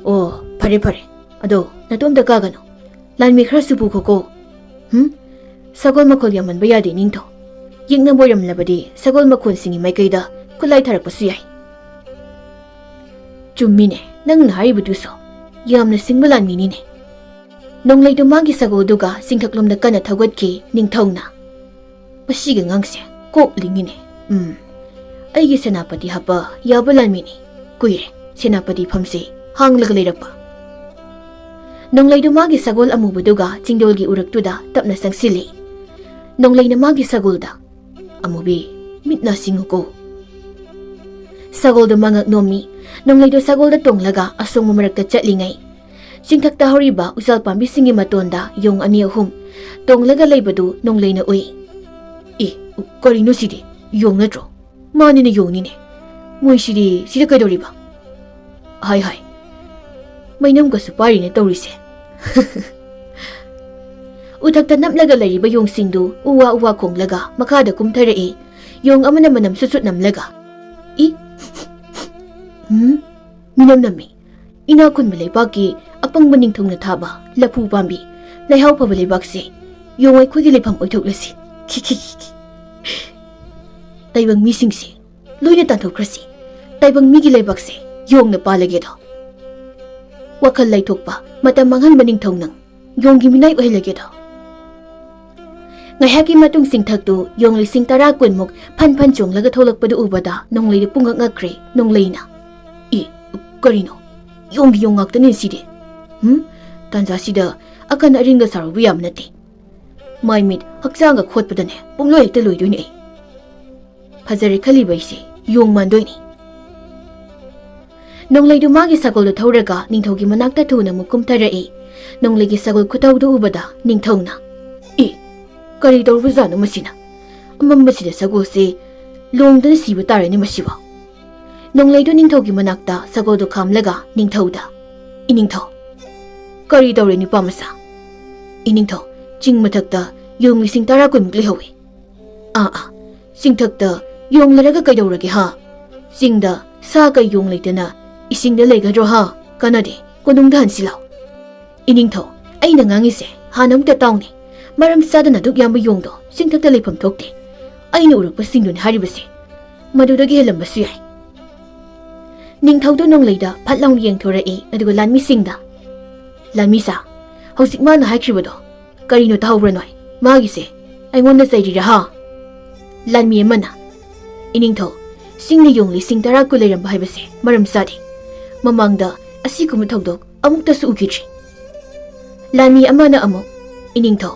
"ꯑꯣ, ꯐꯔꯦ ꯐꯔꯦ, ꯑꯗꯣ ꯅꯇꯣꯝꯇ ꯀꯥꯒꯅꯨ, ꯂꯥꯟꯃꯤ ꯈꯔꯁꯨ ꯄꯨꯈꯣꯀꯣ꯫" "ꯍꯨꯝ? ꯁꯒꯣꯜ ꯃꯈꯣꯜ ꯌꯥꯝꯃꯟꯕ ꯌꯥꯗꯦ ꯅꯤꯡꯊꯧ꯫ ꯌꯦꯛꯅꯕ ꯑꯣꯏꯔꯝꯂꯕꯗꯤ ꯁꯒꯣꯜ ꯃꯈꯣꯟꯁꯤꯡꯒꯤ ꯃꯥꯏꯀꯩꯗ ꯈꯨꯠꯂꯥꯏ ꯊꯥꯔꯛꯄꯁꯨ ꯌꯥꯏ꯫" "ꯆꯨꯝꯃꯤꯅꯦ, ꯅꯪꯅ ꯍꯥꯏꯔꯤꯕꯗꯨꯁꯨ꯫ ꯌꯥꯝꯅ ꯁꯤꯡꯕ ꯂꯥꯟꯃꯤꯅꯤꯅꯦ꯫" ꯅꯣꯡꯂꯩꯗꯨ ꯃꯥꯒꯤ ꯁꯒꯣꯜꯗꯨꯒ ꯆꯤꯡꯊꯛꯂꯣꯝꯗ ꯀꯟꯅ ꯊꯧꯒꯠꯈꯤ꯫ ꯅꯤꯡꯊꯧꯅ, "ꯃꯁꯤꯒꯤ ꯑꯉꯥꯡꯁꯦ ꯀꯣꯛ ꯂꯤꯡꯉꯤꯅꯦ꯫ ꯎꯝ, ꯑꯩꯒꯤ ꯁꯦꯅꯥꯄꯇꯤ ꯍꯥꯞꯄ ꯌꯥꯕ ꯂꯥꯟꯃꯤꯅꯤ꯫ ꯀꯨꯏꯔꯦ ꯁꯦꯅꯥꯄꯇꯤ ꯐꯝꯁꯦ ꯍꯥꯡꯂꯒ ꯂꯩꯔꯛꯄ꯫" ꯅꯣꯡꯂꯩꯗꯨ ꯃꯥꯒꯤ ꯁꯒꯣꯜ ꯑꯃꯨꯕꯗꯨꯒ ꯆꯤꯡꯗꯣꯜꯒꯤ ꯎꯔꯛꯇꯨꯗ ꯇꯞꯅ ꯆꯪꯁꯤꯜꯂꯤ꯫ ꯅꯣꯡꯂꯩꯅ ꯃꯥꯒꯤ ꯁꯒꯣꯜꯗ, "ꯑꯃꯨꯕꯤ, ꯃꯤꯠ ꯅꯥ ꯁꯤꯡꯉꯨꯀꯣ꯫" ꯁꯒꯣꯜꯗꯨ ꯃꯉꯛ ꯅꯣꯝꯃꯤ꯫ ꯅꯣꯡꯂꯩꯗꯨ ꯁꯒꯣꯜꯗ ꯇꯣꯡꯂꯒ ꯑꯁꯣꯡꯕ ꯃꯔꯛꯇ ꯆꯠꯂꯤꯉꯩ, ꯆꯤꯡꯊꯛꯇ ꯍꯧꯔꯤꯕ ꯎꯆꯥꯜ ꯄꯥꯝꯕꯤꯁꯤꯡꯒꯤ ꯃꯇꯣꯟꯗ ꯌꯣꯡ ꯑꯅꯤ ꯑꯍꯨꯝ ꯇꯣꯡꯂꯒ ꯂꯩꯕꯗꯨ ꯅꯣꯡꯂꯩꯅ ꯎꯏ꯫ "ꯑꯦ, ꯀꯔꯤꯅꯣ ꯁꯤꯗꯤ? ꯌꯣꯡ ꯅꯠꯇ꯭ꯔꯣ? ꯃꯥꯅꯤꯅꯦ, ꯌꯣꯡꯅꯤꯅꯦ꯫ ꯃꯣꯏꯁꯤꯗꯤ ꯁꯤꯗ ꯀꯩꯗꯧꯔꯤꯕ? ꯍꯥꯏ ꯍꯥꯏ, ꯃꯩꯅꯝꯒꯁꯨ ꯄꯥꯏꯔꯤꯅꯦ ꯇꯧꯔꯤꯁꯦ꯫" ꯎꯊꯛꯇ ꯅꯞꯂꯒ ꯂꯩꯔꯤꯕ ꯌꯣꯡꯁꯤꯡꯗꯨ ꯎ ꯋꯥ ꯎ ꯋꯥ ꯈꯣꯡꯂꯒ ꯃꯈꯥꯗ ꯀꯨꯝꯊꯔꯛꯏ꯫ ꯌꯣꯡ ꯑꯃꯅ ꯃꯅꯝ ꯁꯨꯠ ꯁꯨꯠ ꯅꯝꯂꯒ, "ꯏ, ꯎꯝ, ꯃꯤꯅꯝ ꯅꯝꯃꯤ꯫ ꯏꯅꯥꯛ ꯈꯨꯟꯕ ꯂꯩꯕꯥꯛꯀꯤ ꯑꯄꯪꯕ ꯅꯤꯡꯊꯧꯅ ꯊꯥꯕ ꯂꯐꯨ ꯄꯥꯝꯕꯤ, ꯂꯩꯍꯥꯎ ꯐꯕ ꯂꯩꯕꯥꯛꯁꯦ ꯌꯣꯡ ꯑꯩꯈꯣꯏꯒꯤ ꯂꯩꯐꯝ ꯑꯣꯏꯊꯣꯛꯂꯁꯤ꯫ ꯈꯤ ꯈꯤ ꯈꯤ ꯈꯤ꯫ ꯇꯥꯏꯕꯪ ꯃꯤꯁꯤꯡꯁꯦ ꯂꯣꯏꯅ ꯇꯥꯟꯊꯣꯛꯈ꯭ꯔꯁꯤ꯫ ꯇꯥꯏꯕꯪ ꯃꯤꯒꯤ ꯂꯩꯕꯥꯛꯁꯦ ꯌꯣꯡꯅ ꯄꯥꯜꯂꯒꯦꯗꯣ꯫ ꯋꯥꯈꯜ ꯂꯩꯊꯣꯛꯄ, ꯃꯇꯝ ꯃꯥꯡꯍꯟꯕ ꯅꯤꯡꯊꯧ ꯅꯪ ꯌꯣꯡꯒꯤ ꯃꯤꯅꯥꯏ ꯑꯣꯏꯍꯜꯂꯒꯦꯗꯣ꯫ ꯉꯥꯏꯍꯥꯛꯀꯤ ꯃꯇꯨꯡ ꯆꯤꯡꯊꯛꯇꯨ ꯌꯣꯡ ꯂꯤꯁꯤꯡ ꯇꯔꯥ ꯀꯨꯟꯃꯨꯛ ꯐꯟ ꯐꯟ ꯆꯣꯡꯂꯒ ꯊꯣꯛꯂꯛꯄꯗꯨ ꯎꯕꯗ ꯅꯣꯡꯂꯩꯗꯨ ꯄꯨꯡꯉꯛ ꯉꯛꯈ꯭ꯔꯦ꯫ ꯅꯣꯡꯂꯩꯅ, "ꯏ, ꯀꯔꯤꯅꯣ? ꯌꯣꯡꯒꯤ ꯌꯣꯡ ꯉꯥꯛꯇꯅꯦ ꯁꯤꯗꯤ꯫ ꯍꯨꯝ? ꯇꯥꯟꯖꯥꯁꯤꯗ ꯑꯀꯟ ꯑꯔꯤꯡꯒ ꯁꯥꯔꯨꯕ ꯌꯥꯕ ꯅꯠꯇꯦ꯫ ꯃꯥꯏ ꯃꯤꯠ ꯍꯛꯆꯥꯡꯒ ꯈꯣꯠꯄꯗꯅꯦ ꯄꯨꯡꯂꯣꯏ ꯍꯦꯛꯇ ꯂꯣꯏꯗꯣꯏꯅꯦ ꯑꯩ꯫ ꯐꯖꯔꯦ ꯈꯜꯂꯤꯕ ꯑꯩꯁꯦ ꯌꯣꯡ ꯃꯥꯟꯗꯣꯏꯅꯤ"꯫ ꯅꯣꯡꯂꯩꯗꯨ ꯃꯥꯒꯤ ꯁꯒꯣꯜꯗꯨ ꯊꯧꯔꯒ ꯅꯤꯡꯊꯧꯒꯤ ꯃꯅꯥꯛꯇ ꯊꯨꯅ ꯑꯃꯨꯛ ꯀꯨꯝꯊꯔꯛꯏ꯫ ꯅꯣꯡꯂꯩꯒꯤ ꯁꯒꯣꯜ ꯈꯨꯊꯧꯗꯨ ꯎꯕꯗ ꯅꯤꯡꯊꯧꯅ, "ꯑꯦ, ꯀꯔꯤ ꯇꯧꯔꯨꯕꯖꯥꯠꯅꯣ ꯃꯁꯤꯅ? ꯑꯃꯝꯕꯁꯤꯗ ꯁꯒꯣꯜꯁꯦ ꯂꯣꯡꯗꯅ ꯁꯤꯕ ꯇꯥꯔꯦꯅꯦ ꯃꯁꯤꯕꯣ"꯫ ꯅꯣꯡꯂꯩꯗꯨ ꯅꯤꯡꯊꯧꯒꯤ ꯃꯅꯥꯛꯇ ꯁꯒꯣꯜꯗꯨ ꯈꯥꯝꯂꯒ ꯅꯤꯡꯊꯧꯗ, "ꯏꯅꯤꯡꯊꯧ, ꯀꯔꯤ ꯇꯧꯔꯦ ꯅꯨꯄꯥ ꯃꯆꯥ?" "ꯏꯅꯤꯡꯊꯧ, ꯆꯤꯡ ꯃꯊꯛꯇ ꯌꯣꯡ ꯂꯤꯁꯤꯡ ꯇꯔꯥ ꯀꯨꯟꯃꯨꯛ ꯂꯩꯍꯧꯋꯤ"꯫ "ꯑꯥ ꯑꯥ, ꯆꯤꯡꯊꯛꯇ ꯌꯣꯡ ꯂꯩꯔꯒ ꯀꯩꯗꯧꯔꯒꯦ ꯍꯥ? ꯆꯤꯡꯗ ꯁꯥ ꯀꯩ ꯌꯣꯡ ꯂꯩꯇꯅ ꯏꯁꯤꯡꯗ ꯂꯩꯒꯗ꯭ꯔꯣ ꯍꯥ? ꯀꯥꯟꯅꯗꯦ, ꯀꯣꯅꯨꯡꯗ ꯍꯟꯁꯤ ꯂꯥꯎ"꯫ "ꯏꯅꯤꯡꯊꯧ, ꯑꯩꯅ ꯉꯥꯡꯉꯤꯁꯦ ꯍꯥꯟꯅ ꯑꯃꯨꯛꯇ ꯇꯥꯎꯅꯦ꯫ ꯃꯔꯝ ꯆꯥꯗꯅ ꯑꯗꯨꯛ ꯌꯥꯝꯕ ꯌꯣꯡꯗꯣ ꯆꯤꯡꯊꯛꯇ ꯂꯩꯐꯝ ꯊꯣꯛꯇꯦ꯫ ꯑꯩꯅ ꯎꯔꯛꯄꯁꯤꯡꯗꯨꯅꯤ ꯍꯥꯏꯔꯤꯕꯁꯦ꯫ ꯃꯗꯨꯗꯒꯤ ꯍꯦꯜꯂꯝꯕꯁꯨ ꯌꯥꯏ"꯫ ꯅꯤꯡꯊꯧꯗꯨ ꯅꯣꯡꯂꯩꯗ ꯐꯠ ꯂꯥꯎꯅ ꯌꯦꯡꯊꯣꯔꯛꯏ, ꯑꯗꯨꯒ ꯂꯥꯟꯃꯤꯁꯤꯡꯗ, "ꯂꯥꯟꯃꯤꯁꯥ, ꯍꯧꯖꯤꯛ ꯃꯥꯅ ꯍꯥꯏꯈ꯭ꯔꯤꯕꯗꯣ ꯀꯔꯤꯅꯣ ꯇꯥꯍꯧꯕ꯭ꯔꯥ ꯅꯣꯏ? ꯃꯥꯒꯤꯁꯦ ꯑꯩꯉꯣꯟꯗ ꯆꯩꯔꯤꯔꯥ ꯍꯥ?" ꯂꯥꯟꯃꯤ ꯑꯃꯅ, "ꯏꯅꯤꯡꯊꯧ, ꯆꯤꯡꯗ ꯌꯣꯡ ꯂꯤꯁꯤꯡ ꯇꯔꯥ ꯀꯨꯟ ꯂꯩꯔꯝꯕ ꯍꯥꯏꯕꯁꯦ ꯃꯔꯝ ꯆꯥꯗꯦ꯫ ꯃꯃꯥꯡꯗ ꯑꯁꯤꯒꯨꯝꯕ ꯊꯧꯗꯣꯛ ꯑꯃꯨꯛꯇꯁꯨ ꯎꯈꯤꯗ꯭ꯔꯤ"꯫ ꯂꯥꯟꯃꯤ ꯑꯃꯅ ꯑꯃꯨꯛ, "ꯏꯅꯤꯡꯊꯧ,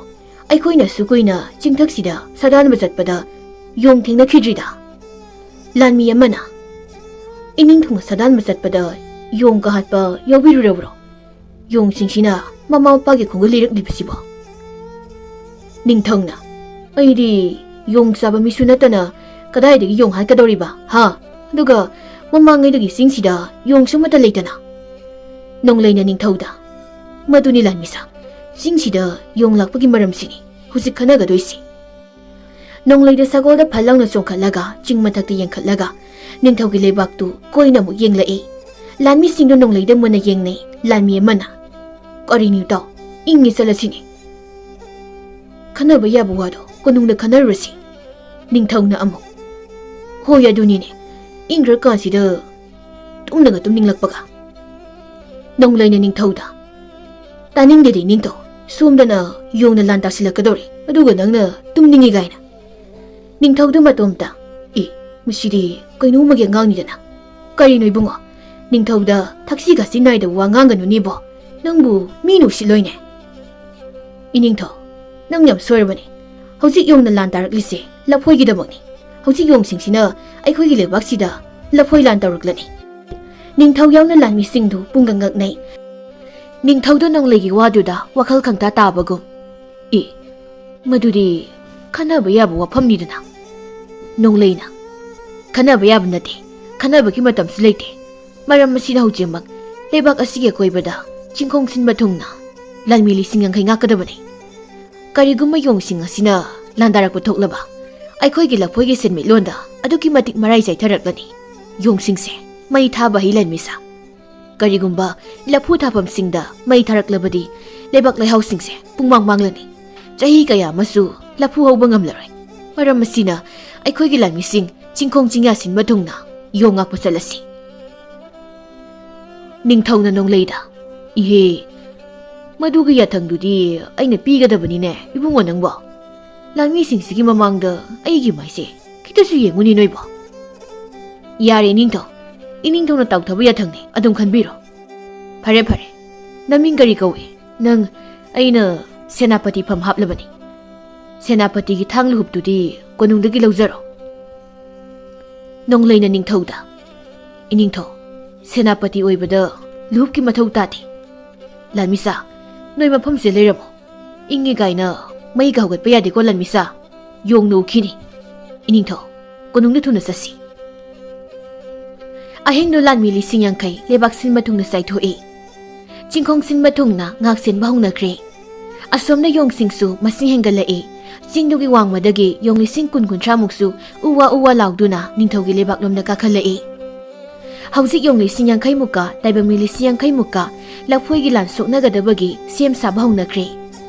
ꯑꯩꯈꯣꯏꯅ ꯑꯁꯨꯛ ꯀꯨꯏꯅ ꯆꯤꯡꯊꯛꯁꯤꯗ ꯁꯥꯗꯥꯟꯕ ꯆꯠꯄꯗ ꯌꯣꯡ ꯊꯦꯡꯅꯈꯤꯗ꯭ꯔꯤꯗ"꯫ ꯂꯥꯟꯃꯤ ꯑꯃꯅ, "ꯏꯅꯤꯡꯊꯧꯅ ꯁꯥꯗꯥꯟꯕ ꯆꯠꯄꯗ ꯌꯣꯡ ꯀꯥꯍꯠꯄ ꯌꯥꯎꯕꯤꯔꯨꯔꯕ꯭ꯔꯣ? ꯌꯣꯡꯁꯤꯡꯁꯤꯅ ꯃꯃꯥ ꯃꯄꯥꯒꯤ ꯈꯣꯡꯒꯨꯜ ꯂꯤꯔꯛꯂꯤꯕꯁꯤꯕꯣ?" ꯅꯤꯡꯊꯧꯅ, "ꯑꯩꯗꯤ ꯌꯣꯡ ꯆꯥꯕ ꯃꯤꯁꯨ ꯅꯠꯇꯅ ꯀꯗꯥꯏꯗꯒꯤ ꯌꯣꯡ ꯍꯥꯠꯀꯗꯧꯔꯤꯕ, ꯍꯥ? ꯑꯗꯨꯒ ꯃꯃꯥꯡꯉꯩꯗꯒꯤ ꯆꯤꯡꯁꯤꯗ ꯌꯣꯡꯁꯨ ꯑꯃꯠꯇ ꯂꯩꯇꯅ"꯫ ꯅꯣꯡꯂꯩꯅ ꯅꯤꯡꯊꯧꯗ, "ꯃꯗꯨꯅꯤ ꯂꯥꯟꯃꯤꯁꯥ, ꯆꯤꯡꯁꯤꯗ ꯌꯣꯡ ꯂꯥꯛꯄꯒꯤ ꯃꯔꯝꯁꯤꯅꯤ ꯍꯧꯖꯤꯛ ꯈꯟꯅꯒꯗꯣꯏꯁꯤ"꯫ ꯅꯣꯡꯂꯩꯗ ꯁꯒꯣꯜꯗ ꯐꯠ ꯂꯥꯎꯅ ꯆꯣꯡꯈꯠꯂꯒ ꯆꯤꯡ ꯃꯊꯛꯇ ꯌꯦꯡꯈꯠꯂꯒ ꯅꯤꯡꯊꯧꯒꯤ ꯂꯩꯕꯥꯛꯇꯨ ꯀꯣꯏꯅ ꯑꯃꯨꯛ ꯌꯦꯡꯂꯛꯏ꯫ ꯂꯥꯟꯃꯤꯁꯤꯡꯗꯨ ꯅꯣꯡꯂꯩꯗ ꯃꯨꯟꯅ ꯌꯦꯡꯅꯩ꯫ ꯂꯥꯟꯃꯤ ꯑꯃꯅ, "ꯀꯔꯤꯅꯣ ꯏꯇꯥꯎ, ꯏꯪꯉꯤ ꯆꯠꯂꯁꯤꯅꯦ꯫ ꯈꯟꯅꯕ ꯌꯥꯕ ꯋꯥꯗꯣ ꯀꯣꯅꯨꯡꯗ ꯈꯟꯅꯔꯨꯔꯁꯤ꯫ ꯅꯤꯡꯊꯧꯅ ꯑꯃꯨꯛ, "ꯍꯣꯏ, ꯑꯗꯨꯅꯤꯅꯦ, ꯏꯪꯈ꯭ꯔꯀꯥꯟꯁꯤꯗ ꯇꯨꯝꯅꯒ ꯇꯨꯝꯅꯤꯡꯂꯛꯄꯒ꯫" ꯅꯣꯡꯂꯩꯅ ꯅꯤꯡꯊꯧꯗ, "ꯇꯥꯅꯤꯡꯗꯦꯗꯤ ꯅꯤꯡꯊꯧ, ꯁꯣꯝꯗꯅ ꯌꯣꯡꯅ ꯂꯥꯟ ꯇꯥꯁꯤꯜꯂꯛꯀꯗꯧꯔꯦ, ꯑꯗꯨꯒ ꯅꯪꯅ ꯇꯨꯝꯅꯤꯡꯉꯤ ꯀꯥꯏꯅ꯫" ꯅꯤꯡꯊꯧꯗꯨ ꯃꯇꯣꯝꯇ, "ꯑꯦ, ꯃꯁꯤꯗꯤ ꯀꯩꯅꯣꯝꯃꯒꯤ ꯑꯉꯥꯡꯅꯤꯗꯅ꯫" "ꯀꯔꯤꯅꯣ ꯏꯕꯨꯡꯉꯣ, ꯅꯤꯡꯊꯧꯗ ꯊꯛꯁꯤ ꯈꯥꯁꯤ ꯅꯥꯏꯗꯕ ꯋꯥ ꯉꯥꯡꯒꯅꯨꯅꯦꯕꯣ, ꯅꯪꯕꯨ ꯃꯤꯅ ꯎꯁꯤꯠꯂꯣꯏꯅꯦ꯫" "ꯏꯅꯤꯡꯊꯧ, ꯅꯪ ꯌꯥꯝ ꯁꯣꯏꯔꯕꯅꯦ꯫ ꯍꯧꯖꯤꯛ ꯌꯣꯡꯅ ꯂꯥꯟ ꯇꯥꯔꯛꯂꯤꯁꯦ ꯂꯐꯣꯏꯒꯤꯗꯃꯛꯅꯤ꯫ ꯍꯧꯖꯤꯛ ꯌꯣꯡꯁꯤꯡꯁꯤꯅ ꯑꯩꯈꯣꯏꯒꯤ ꯂꯩꯕꯥꯛꯁꯤꯗ ꯂꯐꯣꯏ ꯂꯥꯟ ꯇꯧꯔꯛꯂꯅꯤ꯫" ꯅꯤꯡꯊꯧ ꯌꯥꯎꯅ ꯂꯥꯟꯃꯤꯁꯤꯡꯗꯨ ꯄꯨꯡꯉꯛ ꯉꯛꯅꯩ꯫ ꯅꯤꯡꯊꯧꯗꯨ ꯅꯣꯡꯂꯩꯒꯤ ꯋꯥꯗꯨꯗ ꯋꯥꯈꯜ ꯈꯪꯇꯥ ꯇꯥꯕꯒꯨꯝ, "ꯑꯦ, ꯃꯗꯨꯗꯤ ꯈꯟꯅꯕ ꯌꯥꯕ ꯋꯥꯐꯝꯅꯤꯗꯅ꯫" ꯅꯣꯡꯂꯩꯅ, "ꯈꯟꯅꯕ ꯌꯥꯕ ꯅꯠꯇꯦ, ꯈꯟꯅꯕꯒꯤ ꯃꯇꯝꯁꯨ ꯂꯩꯇꯦ꯫ ꯃꯔꯝ ꯑꯁꯤꯅ ꯍꯧꯖꯤꯛꯃꯛ ꯂꯩꯕꯥꯛ ꯑꯁꯤꯒꯤ ꯑꯀꯣꯏꯕꯗ ꯆꯤꯡꯈꯣꯡ ꯁꯤꯟꯕ ꯊꯨꯡꯅ ꯂꯥꯟꯃꯤ ꯂꯤꯁꯤꯡ ꯌꯥꯡꯈꯩ ꯉꯥꯛꯀꯗꯕꯅꯤ꯫ ꯀꯔꯤꯒꯨꯝꯕ ꯌꯣꯡꯁꯤꯡ ꯑꯁꯤꯅ ꯂꯥꯟꯗꯥꯔꯛꯄ ꯊꯣꯛꯂꯕ, ꯑꯩꯈꯣꯏꯒꯤ ꯂꯐꯣꯏꯒꯤ ꯁꯦꯟꯃꯤꯠꯂꯣꯟꯗ ꯑꯗꯨꯛꯀꯤ ꯃꯇꯤꯛ ꯃꯔꯥꯏ ꯆꯥꯏꯊꯔꯛꯂꯅꯤ꯫ ꯌꯣꯡꯁꯤꯡꯁꯦ ꯃꯩ ꯊꯥꯕ ꯍꯩ ꯂꯥꯟꯃꯤꯁꯥ꯫ ꯀꯔꯤꯒꯨꯝꯕ ꯂꯐꯨ ꯊꯥꯐꯝꯁꯤꯡꯗ ꯃꯩ ꯊꯥꯔꯛꯂꯕꯗꯤ ꯂꯩꯕꯥꯛ ꯂꯩꯍꯥꯎꯁꯤꯡꯁꯦ ꯄꯨꯡꯃꯥꯡ ꯃꯥꯡꯂꯅꯤ꯫ ꯆꯍꯤ ꯀꯌꯥ ꯑꯃꯁꯨ ꯂꯐꯨ ꯍꯧꯕ ꯉꯝꯂꯔꯣꯏ꯫ ꯃꯔꯝ ꯑꯁꯤꯅ ꯑꯩꯈꯣꯏꯒꯤ ꯂꯥꯟꯃꯤꯁꯤꯡ ꯆꯤꯡꯈꯣꯡ ꯆꯤꯡꯌꯥ ꯁꯤꯟꯕ ꯊꯨꯡꯅ ꯌꯣꯡ ꯉꯥꯛꯄ ꯆꯠꯂꯁꯤ꯫" ꯅꯤꯡꯊꯧꯅ ꯅꯣꯡꯂꯩꯗ, "ꯏꯍꯦ, ꯃꯗꯨꯒꯤ ꯌꯥꯊꯪꯗꯨꯗꯤ ꯑꯩꯅ ꯄꯤꯒꯗꯕꯅꯤꯅꯦ ꯏꯕꯨꯡꯉꯣ ꯅꯪꯕꯣ꯫ ꯂꯥꯟꯃꯤꯁꯤꯡꯁꯤꯒꯤ ꯃꯃꯥꯡꯗ ꯑꯩꯒꯤ ꯃꯥꯏꯁꯦ ꯈꯤꯇꯁꯨ ꯌꯦꯡꯉꯨꯅꯦ ꯅꯣꯏꯕꯣ꯫" "ꯌꯥꯔꯦ ꯏꯅꯤꯡꯊꯧ, ꯏꯅꯤꯡꯊꯧꯅ ꯇꯥꯎꯊꯕ ꯌꯥꯊꯪꯅꯤ, ꯑꯗꯨꯝ ꯈꯟꯕꯤꯔꯣ꯫ ꯐꯔꯦ ꯐꯔꯦ, ꯅꯃꯤꯡ ꯀꯔꯤ ꯀꯧꯏ? ꯅꯪ ꯑꯩꯅ ꯁꯦꯅꯥꯄꯇꯤ ꯐꯝ ꯍꯥꯞꯂꯕꯅꯤ꯫ ꯁꯦꯅꯥꯄꯇꯤꯒꯤ ꯊꯥꯡ ꯂꯨꯍꯨꯞꯇꯨꯗꯤ ꯀꯣꯅꯨꯡꯗꯒꯤ ꯂꯧꯖꯔꯣ꯫" ꯅꯣꯡꯂꯩꯅ ꯅꯤꯡꯊꯧꯗ, "ꯏꯅꯤꯡꯊꯧ, ꯁꯦꯅꯥꯄꯇꯤ ꯑꯣꯏꯕꯗ ꯂꯨꯍꯨꯞꯀꯤ ꯃꯊꯧ ꯇꯥꯗꯦ꯫ ꯂꯥꯟꯃꯤꯁꯥ, ꯅꯣꯏ ꯃꯐꯝꯁꯦ ꯂꯩꯔꯝꯃꯣ꯫ ꯏꯪꯉꯤ ꯀꯥꯏꯅ ꯃꯩꯒ ꯍꯧꯒꯠꯄ ꯌꯥꯗꯦꯀꯣ ꯂꯥꯟꯃꯤꯁꯥ, ꯌꯣꯡꯅ ꯎꯈꯤꯅꯤ꯫ ꯏꯅꯤꯡꯊꯧ, ꯀꯣꯅꯨꯡꯗ ꯊꯨꯅ ꯆꯠꯁꯤ꯫" ꯑꯍꯤꯡꯗꯨ ꯂꯥꯟꯃꯤ ꯂꯤꯁꯤꯡ ꯌꯥꯡꯈꯩ ꯂꯩꯕꯥꯛ ꯁꯤꯟꯕ ꯊꯨꯡꯅ ꯆꯥꯏꯊꯣꯛꯏ꯫ ꯆꯤꯡꯈꯣꯡ ꯁꯤꯟꯕ ꯊꯨꯡꯅ ꯉꯥꯛ ꯁꯦꯟꯕ ꯍꯧꯅꯈ꯭ꯔꯦ꯫ ꯑꯁꯣꯝꯅ ꯌꯣꯡꯁꯤꯡꯁꯨ ꯃꯁꯤꯡ ꯍꯦꯟꯒꯠꯂꯛꯏ꯫ ꯆꯤꯡꯗꯨꯒꯤ ꯋꯥꯡꯃꯗꯒꯤ ꯌꯣꯡ ꯂꯤꯁꯤꯡ ꯀꯨꯟ ꯀꯨꯟꯊ꯭ꯔꯥꯃꯨꯛꯁꯨ ꯎ ꯋꯥ ꯎ ꯋꯥ ꯂꯥꯎꯗꯨꯅ ꯅꯤꯡꯊꯧꯒꯤ ꯂꯩꯕꯥꯛꯂꯣꯝꯗ ꯀꯥꯈꯠꯂꯛꯏ꯫ ꯍꯧꯖꯤꯛ ꯌꯣꯡ ꯂꯤꯁꯤꯡ ꯌꯥꯡꯈꯩꯃꯨꯛꯀ ꯇꯥꯏꯕꯪ ꯃꯤ ꯂꯤꯁꯤꯡ ꯌꯥꯡꯈꯩꯃꯨꯛꯀ ꯂꯐꯣꯏꯒꯤ ꯂꯥꯟ ꯁꯣꯛꯅꯒꯗꯕꯒꯤ ꯁꯦꯝ ꯁꯥꯕ ꯍꯧꯅꯈ꯭ꯔꯦ꯫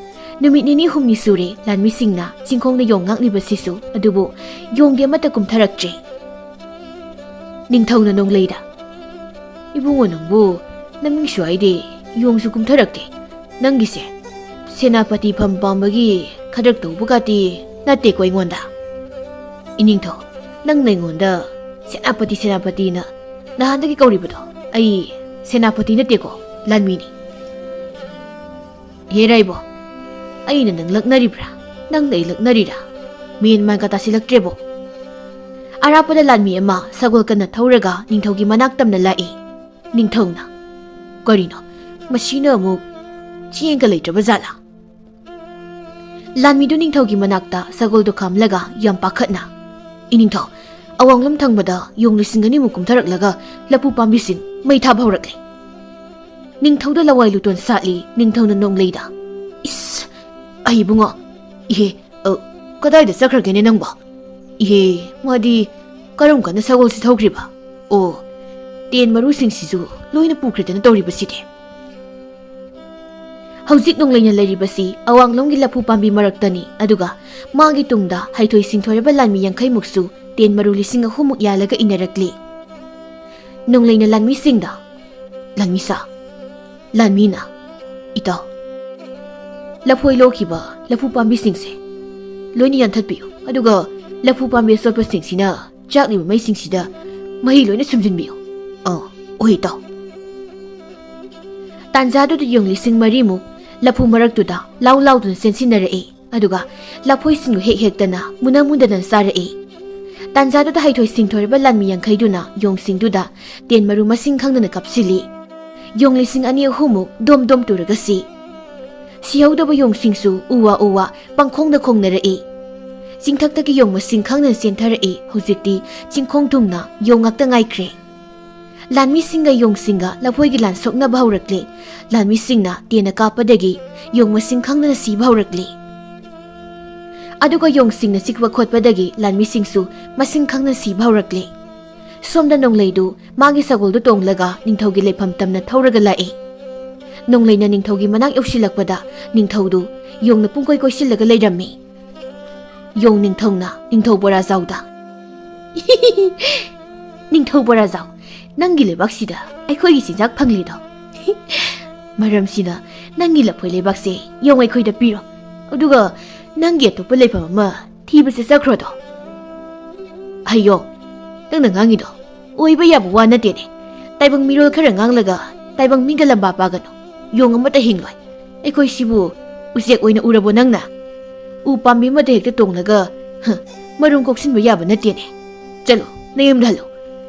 ꯅꯨꯃꯤꯠ ꯅꯤꯅꯤ ꯍꯨꯝꯅꯤ ꯁꯨꯔꯦ ꯂꯥꯟꯃꯤꯁꯤꯡꯅ ꯆꯤꯡꯈꯣꯡꯗ ꯌꯣꯡ ꯉꯥꯛꯂꯤꯕꯁꯤꯁꯨ, ꯑꯗꯨꯕꯨ ꯌꯣꯡꯗꯤ ꯑꯃꯠꯇ ꯀꯨꯝꯊꯔꯛꯇ꯭ꯔꯦ꯫ ꯅꯤꯡꯊꯧꯅ ꯅꯣꯡꯂꯩꯗ, "ꯏꯕꯨꯡꯉꯣ, ꯅꯪꯕꯨ ꯅꯃꯤꯡꯁꯨ ꯍꯥꯏꯗꯦ, ꯌꯣꯡꯁꯨ ꯀꯨꯝꯊꯔꯛꯇꯦ꯫ ꯅꯪꯒꯤꯁꯦ ꯁꯦꯅꯥꯄꯇꯤ ꯐꯝ ꯄꯥꯝꯕꯒꯤ ꯈꯗ꯭ꯔꯛ ꯇꯧꯕꯒꯥꯇꯤ ꯅꯠꯇꯦꯀꯣ ꯑꯩꯉꯣꯟꯗ?" "ꯏꯅꯤꯡꯊꯧ, ꯅꯪꯅ ꯑꯩꯉꯣꯟꯗ ꯁꯦꯅꯥꯄꯇꯤ, ꯁꯦꯅꯥꯄꯇꯤꯅ ꯅꯍꯥꯟꯗꯒꯤ ꯀꯧꯔꯤꯕꯗꯣ, ꯑꯩ ꯁꯦꯅꯥꯄꯇꯤ ꯅꯠꯇꯦꯀꯣ, ꯂꯥꯟꯃꯤꯅꯤ꯫ ꯍꯦ ꯔꯥꯏꯕꯣ, ꯑꯩꯅ ꯅꯪ ꯂꯛꯅꯔꯤꯕ꯭ꯔꯥ? ꯅꯪꯅ ꯑꯩ ꯂꯛꯅꯔꯤꯔꯥ? ꯃꯦꯟ ꯃꯥꯟꯒ ꯇꯥꯁꯤꯜꯂꯛꯇ꯭ꯔꯦꯕꯣ!" ꯑꯔꯥꯞꯄꯗ ꯂꯥꯟꯃꯤ ꯑꯃ ꯁꯒꯣꯜ ꯀꯟꯅ ꯊꯧꯔꯒ ꯅꯤꯡꯊꯧꯒꯤ ꯃꯅꯥꯛ ꯇꯝꯅ ꯂꯥꯛꯏ꯫ ꯅꯤꯡꯊꯧꯅ, "ꯀꯔꯤꯅꯣ, ꯃꯁꯤꯅ ꯑꯃꯨꯛ ꯆꯦꯡꯒ ꯂꯩꯇ꯭ꯔꯕ ꯖꯥꯠꯂꯥ?" ꯂꯥꯟꯃꯤꯗꯨ ꯅꯤꯡꯊꯧꯒꯤ ꯃꯅꯥꯛꯇ ꯁꯒꯣꯜꯗꯨ ꯈꯥꯝꯂꯒ ꯌꯥꯝ ꯄꯥꯈꯠꯅ, "ꯏꯅꯤꯡꯊꯧ, ꯑꯋꯥꯡꯂꯣꯝ ꯊꯪꯕꯗ ꯌꯣꯡ ꯂꯤꯁꯤꯡ ꯑꯅꯤꯃꯨꯛ ꯀꯨꯝꯊꯔꯛꯂꯒ ꯂꯐꯨ ꯄꯥꯝꯕꯤꯁꯤꯡ ꯃꯩ ꯊꯥꯕ ꯍꯧꯔꯛꯂꯦ꯫" ꯅꯤꯡꯊꯧꯗ ꯂꯋꯥꯏ ꯂꯨꯇꯣꯟ ꯁꯥꯠꯂꯤ꯫ ꯅꯤꯡꯊꯧꯅ ꯅꯣꯡꯂꯩꯗ, "ꯏꯁ, ꯑꯩ ꯏꯕꯨꯡꯉꯣ, ꯏꯍꯦ, ꯑ, ꯀꯗꯥꯏꯗ ꯆꯠꯈ꯭ꯔꯒꯦꯅꯦ ꯅꯪꯕꯣ? ꯏꯍꯦ, ꯃꯥꯗꯤ ꯀꯔꯝ ꯀꯥꯟꯗ ꯁꯒꯣꯜꯁꯤ ꯊꯧꯈ꯭ꯔꯤꯕ? ꯑꯣ, ꯇꯦꯟ ꯃꯔꯨꯁꯤꯡꯁꯤꯁꯨ ꯂꯣꯏꯅ ꯄꯨꯈ꯭ꯔꯦꯗꯅ ꯇꯧꯔꯤꯕꯁꯤꯗꯤ꯫" ꯍꯧꯖꯤꯛ ꯅꯣꯡꯂꯩꯅ ꯂꯩꯔꯤꯕꯁꯤ ꯑꯋꯥꯡꯂꯣꯝꯒꯤ ꯂꯐꯨ ꯄꯥꯝꯕꯤ ꯃꯔꯛꯇꯅꯤ, ꯑꯗꯨꯒ ꯃꯥꯒꯤ ꯇꯨꯡꯗ ꯍꯩꯊꯣꯏ ꯁꯤꯡꯊꯣꯏꯔꯕ ꯂꯥꯟꯃꯤ ꯌꯥꯡꯈꯩꯃꯨꯛꯁꯨ ꯇꯦꯟ ꯃꯔꯨ ꯂꯤꯁꯤꯡ ꯑꯍꯨꯝꯃꯨꯛ ꯌꯥꯜꯂꯒ ꯏꯟꯅꯔꯛꯂꯤ꯫ ꯅꯣꯡꯂꯩꯅ ꯂꯥꯟꯃꯤꯁꯤꯡꯗ, "ꯂꯥꯟꯃꯤꯁꯥ, ꯂꯥꯟꯃꯤꯅ, ꯏꯇꯥꯎ, ꯂꯐꯣꯏ ꯂꯣꯛꯈꯤꯕ ꯂꯐꯨ ꯄꯥꯝꯕꯤꯁꯤꯡꯁꯦ ꯂꯣꯏꯅ ꯌꯥꯟꯊꯠꯄꯤꯌꯨ, ꯑꯗꯨꯒ ꯂꯐꯨ ꯄꯥꯝꯕꯤ ꯑꯆꯣꯠꯄꯁꯤꯡꯁꯤꯅ ꯆꯥꯛꯂꯤꯕ ꯃꯩꯁꯤꯡꯁꯤꯗ ꯃꯍꯤ ꯂꯣꯏꯅ ꯁꯨꯝꯖꯤꯟꯕꯤꯌꯨ꯫ ꯑꯥ, ꯑꯣꯏ ꯏꯇꯥꯎ꯫" ꯇꯥꯟꯖꯥꯗꯨꯗ ꯌꯣꯡ ꯂꯤꯁꯤꯡ ꯃꯔꯤꯃꯨꯛ ꯂꯐꯨ ꯃꯔꯛꯇꯨꯗ ꯂꯥꯎ ꯂꯥꯎꯗꯨꯅ ꯆꯦꯟꯁꯤꯟꯅꯔꯛꯏ꯫ ꯑꯗꯨꯒ ꯂꯐꯣꯏꯁꯤꯡꯗꯨ ꯍꯦꯛ ꯍꯦꯛꯇꯅ ꯃꯨꯟꯅ ꯃꯨꯟꯗꯅ ꯆꯥꯔꯛꯏ꯫ ꯇꯥꯟꯖꯥꯗꯨꯗ ꯍꯩꯊꯣꯏ ꯁꯤꯡꯊꯣꯏꯔꯕ ꯂꯥꯟꯃꯤ ꯌꯥꯡꯈꯩꯗꯨꯅ ꯌꯣꯡꯁꯤꯡꯗꯨꯗ ꯇꯦꯟ ꯃꯔꯨ ꯃꯁꯤꯡ ꯈꯪꯗꯅ ꯀꯥꯞꯁꯤꯜꯂꯤ꯫ ꯌꯣꯡ ꯂꯤꯁꯤꯡ ꯑꯅꯤ ꯑꯍꯨꯝꯃꯨꯛ ꯗꯣꯝ ꯗꯣꯝ ꯇꯨꯔꯒ ꯁꯤ꯫ ꯁꯤꯍꯧꯗꯕ ꯌꯣꯡꯁꯤꯡꯁꯨ ꯎ ꯋꯥ ꯎ ꯋꯥ ꯄꯪꯈꯣꯡꯗ ꯈꯣꯡꯅꯔꯛꯏ꯫ ꯆꯤꯡꯊꯛꯇꯒꯤ ꯌꯣꯡ ꯃꯁꯤꯡ ꯈꯪꯗꯅ ꯆꯦꯟꯊꯔꯛꯏ꯫ ꯍꯧꯖꯤꯛꯇꯤ ꯆꯤꯡꯈꯣꯡ ꯊꯨꯡꯅ ꯌꯣꯡ ꯉꯥꯛꯇ ꯉꯥꯏꯈ꯭ꯔꯦ꯫ ꯂꯥꯟꯃꯤꯁꯤꯡꯒ ꯌꯣꯡꯁꯤꯡꯒ ꯂꯐꯣꯏꯒꯤ ꯂꯥꯟ ꯁꯣꯛꯅꯕ ꯍꯧꯔꯛꯂꯦ꯫ ꯂꯥꯟꯃꯤꯁꯤꯡꯅ ꯇꯦꯟꯅ ꯀꯥꯞꯄꯗꯒꯤ ꯌꯣꯡ ꯃꯁꯤꯡ ꯈꯪꯗꯅ ꯁꯤꯕ ꯍꯧꯔꯛꯂꯦ꯫ ꯑꯗꯨꯒ ꯌꯣꯡꯁꯤꯡꯅ ꯆꯤꯛꯄ ꯈꯣꯠꯄꯗꯒꯤ ꯂꯥꯟꯃꯤꯁꯤꯡꯁꯨ ꯃꯁꯤꯡ ꯈꯪꯗꯅ ꯁꯤꯕ ꯍꯧꯔꯛꯂꯦ꯫ ꯁꯣꯝꯗ ꯅꯣꯡꯂꯩꯗꯨ ꯃꯥꯒꯤ ꯁꯒꯣꯜꯗꯨ ꯇꯣꯡꯂꯒ ꯅꯤꯡꯊꯧꯒꯤ ꯂꯩꯐꯝ ꯇꯝꯅ ꯊꯧꯔꯒ ꯂꯥꯛꯏ꯫ ꯅꯣꯡꯂꯩꯅ ꯅꯤꯡꯊꯧꯒꯤ ꯃꯅꯥꯛ ꯌꯧꯁꯤꯜꯂꯛꯄꯗ ꯅꯤꯡꯊꯧꯗꯨ ꯌꯣꯡꯅ ꯄꯨꯡꯀꯣꯏ ꯀꯣꯏꯁꯤꯜꯂꯒ ꯂꯩꯔꯝꯃꯤ꯫ ꯌꯣꯡ ꯅꯤꯡꯊꯧꯅ ꯅꯤꯡꯊꯧ ꯕꯣꯔꯥꯖꯥꯎꯗ, "ꯅꯤꯡꯊꯧ ꯕꯣꯔꯥꯖꯥꯎ, ꯅꯪꯒꯤ ꯂꯩꯕꯥꯛꯁꯤꯗ ꯑꯩꯈꯣꯏꯒꯤ ꯆꯤꯟꯖꯥꯛ ꯐꯪꯂꯤꯗꯣ ꯃꯔꯝꯁꯤꯅ ꯅꯪꯒꯤ ꯂꯐꯣꯏ ꯂꯩꯕꯥꯛꯁꯦ ꯌꯣꯡ ꯑꯩꯈꯣꯏꯗ ꯄꯤꯔꯣ, ꯑꯗꯨꯒ ꯅꯪꯒꯤ ꯑꯇꯣꯞꯄ ꯂꯩꯐꯝ ꯑꯃ ꯊꯤꯕꯁꯦ ꯆꯠꯈ꯭ꯔꯣꯗꯣ꯫ ꯍꯩꯌꯣ, ꯅꯪꯅ ꯉꯥꯡꯉꯤꯗꯣ ꯑꯣꯏꯕ ꯌꯥꯕ ꯋꯥ ꯅꯠꯇꯦꯅꯦ꯫ ꯇꯥꯏꯕꯪ ꯃꯤꯔꯣꯜ ꯈꯔ ꯉꯥꯡꯂꯒ ꯇꯥꯏꯕꯪ ꯃꯤꯒ ꯂꯝꯕꯥ ꯄꯥꯒꯅꯨ꯫ ꯌꯣꯡ ꯑꯃꯠꯇ ꯍꯤꯡꯂꯣꯏ꯫ ꯑꯩꯈꯣꯏ ꯁꯤꯕꯨ ꯎꯆꯦꯛ ꯑꯣꯏꯅ ꯎꯔꯕꯣ ꯅꯪꯅ? ꯎ ꯄꯥꯝꯕꯤ ꯑꯃꯗ ꯍꯦꯛꯇ ꯇꯣꯡꯂꯒ, ꯍ, ꯃꯔꯨꯝ ꯀꯣꯛꯁꯤꯟꯕ ꯌꯥꯕ ꯅꯠꯇꯦꯅꯦ꯫ ꯆꯠꯂꯣ, ꯅꯌꯨꯝꯗ ꯍꯜꯂꯣ꯫